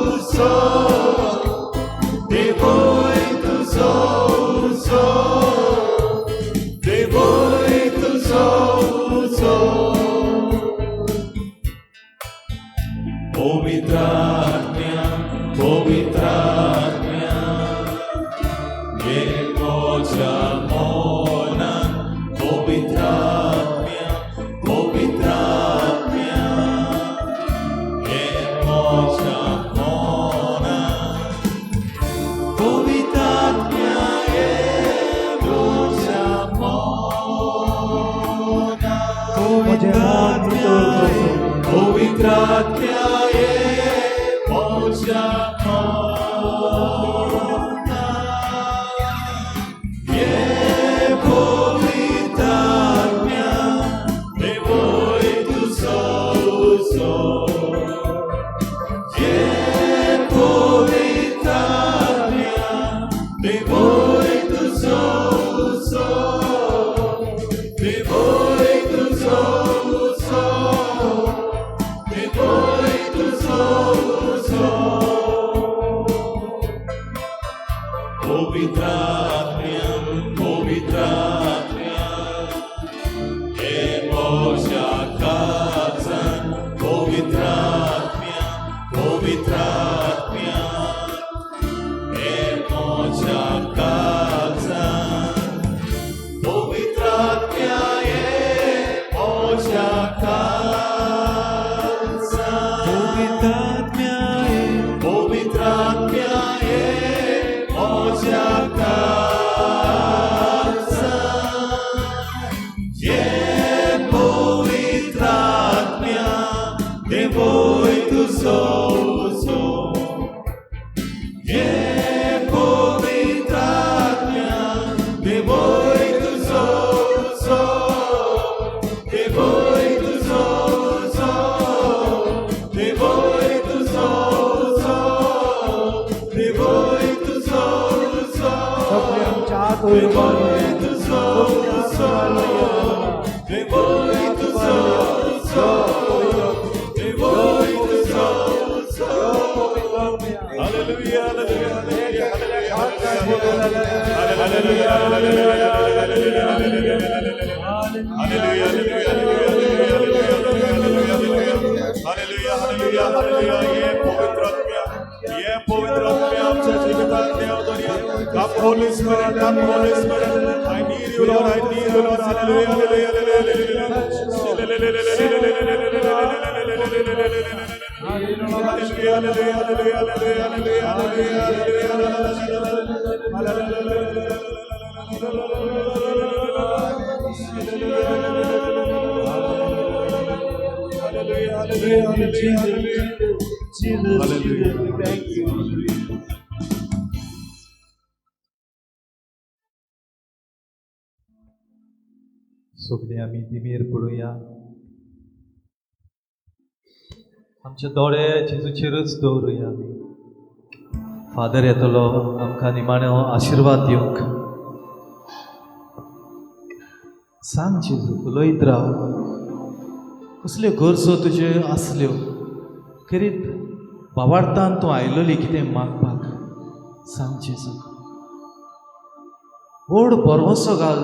उजो. हे वय तुझो उजो. हे वय तुझो उजो. पवित्र आत्म्या, पवित्र आत्म्या, हे म्हज्या मनान. पवित्र आत्म्या, पवित्र आत्म्या, हे म्हज्या मनान. पवित्र आत्म्या, हे म्हज्या मनान. म्हजें मन भितर बसून. पवित्र आत्म्या, हे म्हज्या मनान. हे पवित्र आत्म्या, हे वय तुजो उजो. हे पवित्र आत्म्या, हे वय तुजो उजो. हे वय तुजो उजो. हे वय तुजो उजो. पवित्र आत्म्या, पवित्र आत्म्या, हे म्हज्या काळजान. पवित्र आत्म्या, पवित्र आत्म्या, हे म्हज्या काळजान. पवित्र आत्म्या, हे म्हज्या काळजान. पवित्र आत्म्या, हे पवित्र आत्म्या, हे म्हज्या काळजान. हे पवित्र आत्म्या, देवय तुजो उजो. हे पवित्र आत्म्या, देवय तुजो उजो. देवय तुजो उजो. देवय तुजो उजो. देवय तुजो उजो. सगळे आमचे हात वयर देवय मारुया. तुजो उजो. देवय तुजो उजो. देवय तुजो उजो. Hallelujah. Hallelujah, hallelujah, hallelujah, hallelujah, hallelujah, hallelujah, hallelujah, hallelujah, hallelujah, hallelujah, ये पवित्र आत्म्या, you, Lord. Hallelujah, hallelujah, hallelujah. Hallelujah, hallelujah, hallelujah, hallelujah, hallelujah, hallelujah. Jesus, Hallelujah. Jesus, we thank you. सगळीं आमी दिमेर पळोवया, आमचे दोळे जेजूचेरूच दवरुया आमी. फादर येतलो आमकां निमाणो आशिर्वाद दिवंक. सांग जेजू, उलयत राव. कसल्यो गरजो तुज्यो आसल्यो खेरीत बावार्थान तूं आयलोली कितें मागपाक, सांग जेजूक. व्हड भरवंसो घाल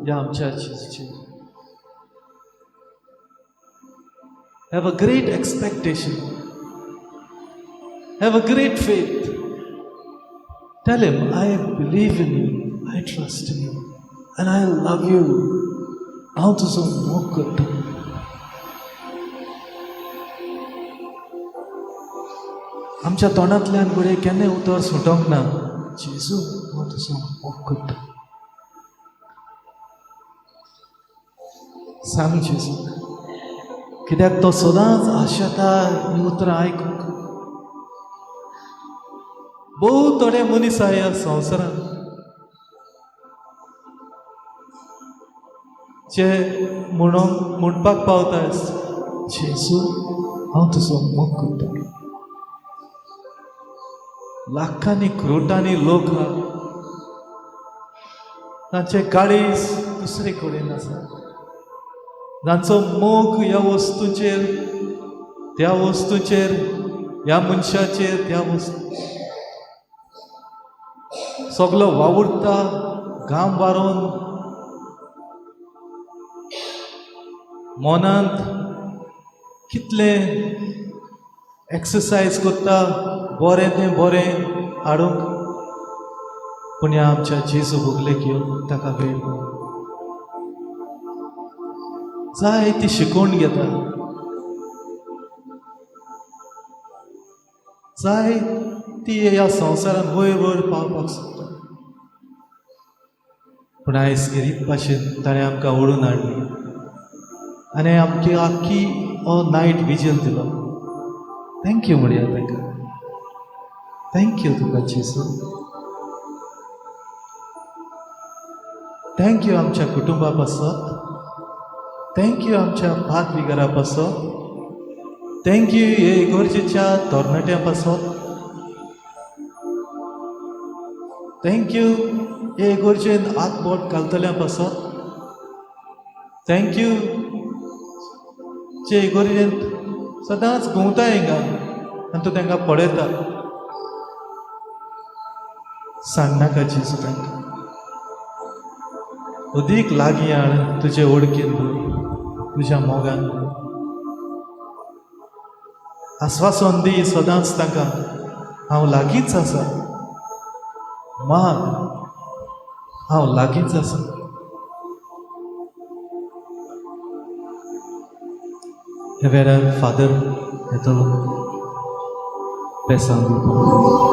ह्या आमच्या जेजूचेर. Have a great expectation. Have a great faith. Tell him, I believe in you, I trust in you, and I love you. हांव तुजो मोग करता. आमच्या तोंडांतल्यान घडये केन्नाय उतर सुटोंक ना, जेजू हांव तुजो मोग करता. सांग जेजू, कित्याक तो सदांच आशेता हीं उतरां आयकूंक. भोव थोडे मनीस आहा ह्या संवसारांत जे म्हणूंक म्हणपाक पावता, जेजू हांव तुजो मोग करता. लाखांनी क्रोटांनी लोक आहा, तांचे काळीज दुसरे कडेन आसा, तांचो मोग ह्या वस्तूचेर, त्या वस्तूचेर, ह्या मनशाचेर, त्या वस्तू सगलो वावुरता घाम वारोवन, मनांत कितलें एक्सरसायज करता बरें तें बरें हाडूंक, पूण ह्या आमच्या जेजू भोगले घेवन ताका वेळ ना. जाय ती शिकोवन घेता, जाय ती ह्या संवसारांत वयर वयर पावपाक सोदता, पूण आयज गरीब भाशेन ताणें आमकां ओडून हाडली आनी आमची आख्खी हो नायट विजल दिलो. Thank you म्हणया ताका. Thank you तुका जेजू. Thank you आमच्या कुटुंबा पासत. Thank you आमच्या भात विगरा पासत. Thank you हे इगर्जेच्या तरणाट्यां पासत. Thank you हे इगर्जेन हात बोट घालतल्या पासत. Thank you जे इगर्जेंत सदांच घुंवता हिंगा आनी तूं तांकां पळयता. सांगनाका जेजू तांकां, अदीक लागीं हाड तुजे वळखीन भर, तुज्या मोगान भर. आस्वासन दी सदांच तांकां, हांव लागींच आसा, माग, हांव लागींच आसा. ह्या वेळार फादर येतलो बेसांव दिवपाक.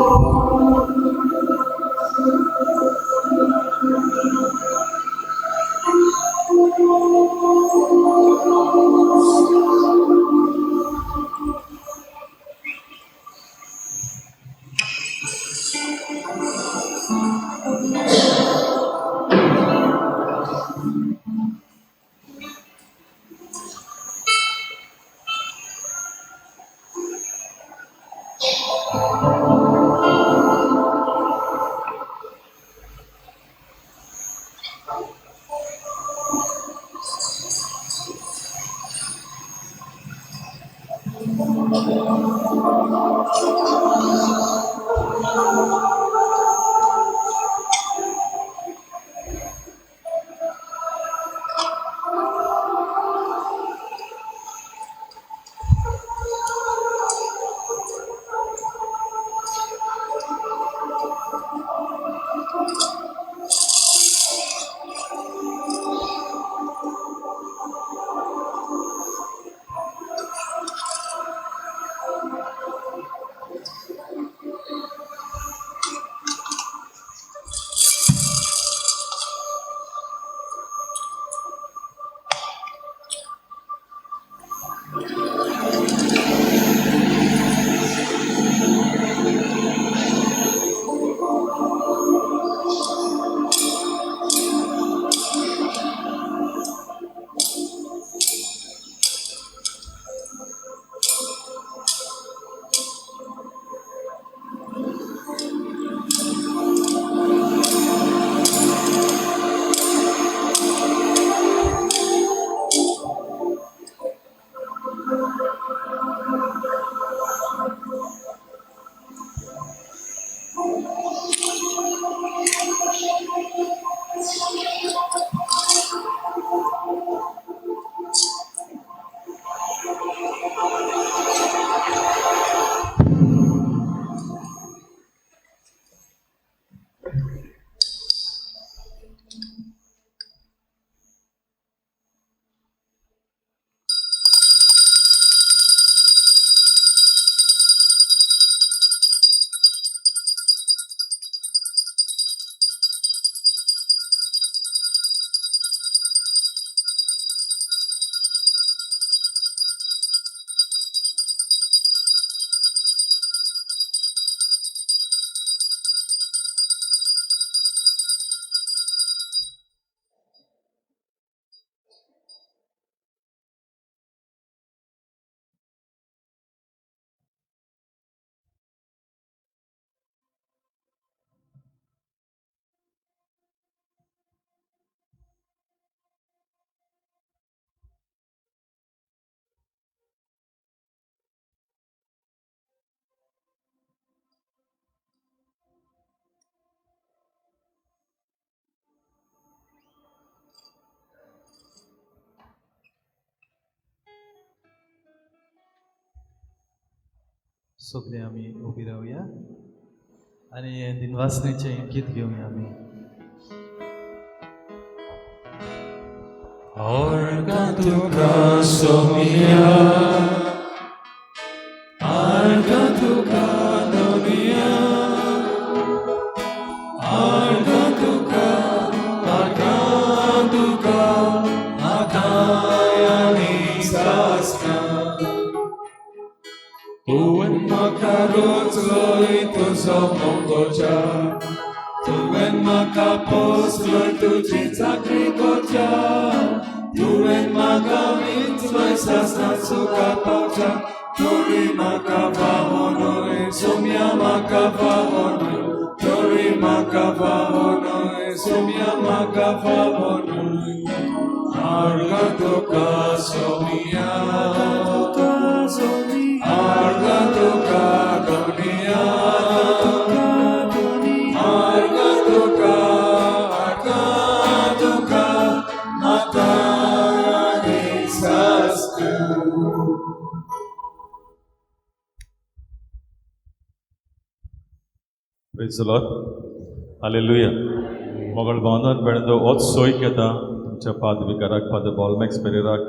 सगळे आमी उबी रावया आनी हें दिनवासनेचें गीत घेवया आमी. आर्गां तुका सोमिया, आर्गां तुका दोनिया, आर्गां तुका, आर्गां तुका, आतां आनी सासणां. तुवें म्हाका रोचलोय तुजो मोगोच्या, तुवें म्हाका पोसलोय तुजी चाकरी कोच्या, तुवें म्हाका विंचलोय सासणां सुखा पावच्या, तोरी म्हाका फावो न्हय सोम्या म्हाका फावो न्हय, तोरी म्हाका फावो न्हय सोम्या म्हाका फावो न्हय. आर्गां तुका सोमिया, आर्गां तुका दोनिया, आर्गां तुका, आर्गां तुका, आतां आनी सासणां. Praise the Lord. Hallelujah. Mughal भावनान बेणदो होच सोय घेता तुमच्या फादर विकाराक, फादर बॉलमॅक्स पेरेराक,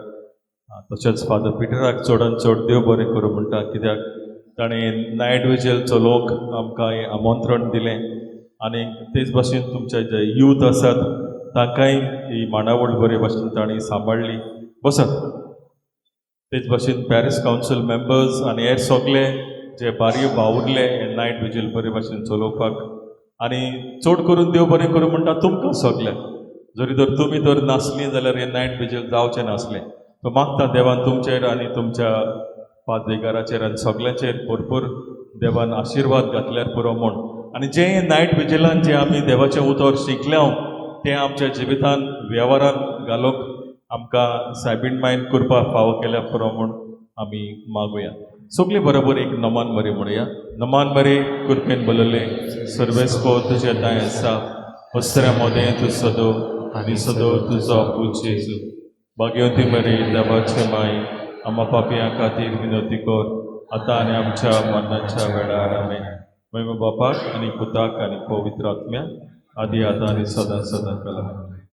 तशेंच फादर पिटराक चडान चड देव बरें करूं म्हणटा, कित्याक ताणें नायट विजेल चलोवंक आमकां हें आमंत्रण दिलें. आनी तेच भाशेन तुमचे जे यूथ आसात तांकांय ही मांडावळ बरे भाशेन तांणी सांबाळ्ळी. बसात. तेच भाशेन पॅरीस कावन्सील मेंबर्स आनी हेर सगळे जे बारयो बावुरले हे नायट विजील बरे भाशेन चलोवपाक. आनी चड करून देव बरें करूं म्हणटा तुमकां सगळ्यांक, जरी तर तुमी तर नासली जाल्यार हे नायट विजील जावचें नासलें. तो मागता देवान तुमचेर आनी तुमच्या पाद्रीगाराचेर आनी सगळ्यांचेर भरपूर देवान आशिर्वाद घातल्यार पुरो म्हूण. आनी जें नायट विजिलान जें आमी देवाचें उतर शिकल्या तें आमच्या जिवितान वेव्हारान घालूंक आमकां सायबीण मायन करपाक फावो केल्यार पुरो म्हूण आमी मागुया. सगळीं बरोबर एक नमान मरे म्हणया. नमान मरे कृपेन बलले सर्वेस्पो तुजें दाय आसा, वस्त्र्या मोदें तूं सदो आनी सदो तुजो पूत जेजू. भाग्यवती मरे देवाचे माय, आमा पापयां खातीर विनवती कर आतां आनी आमच्या मरणाच्या वेळार. आमेन. महिमा बापाक आनी पुताक आनी पवित्र आत्म्याक, आदी आतां आनी सदां सदां कला.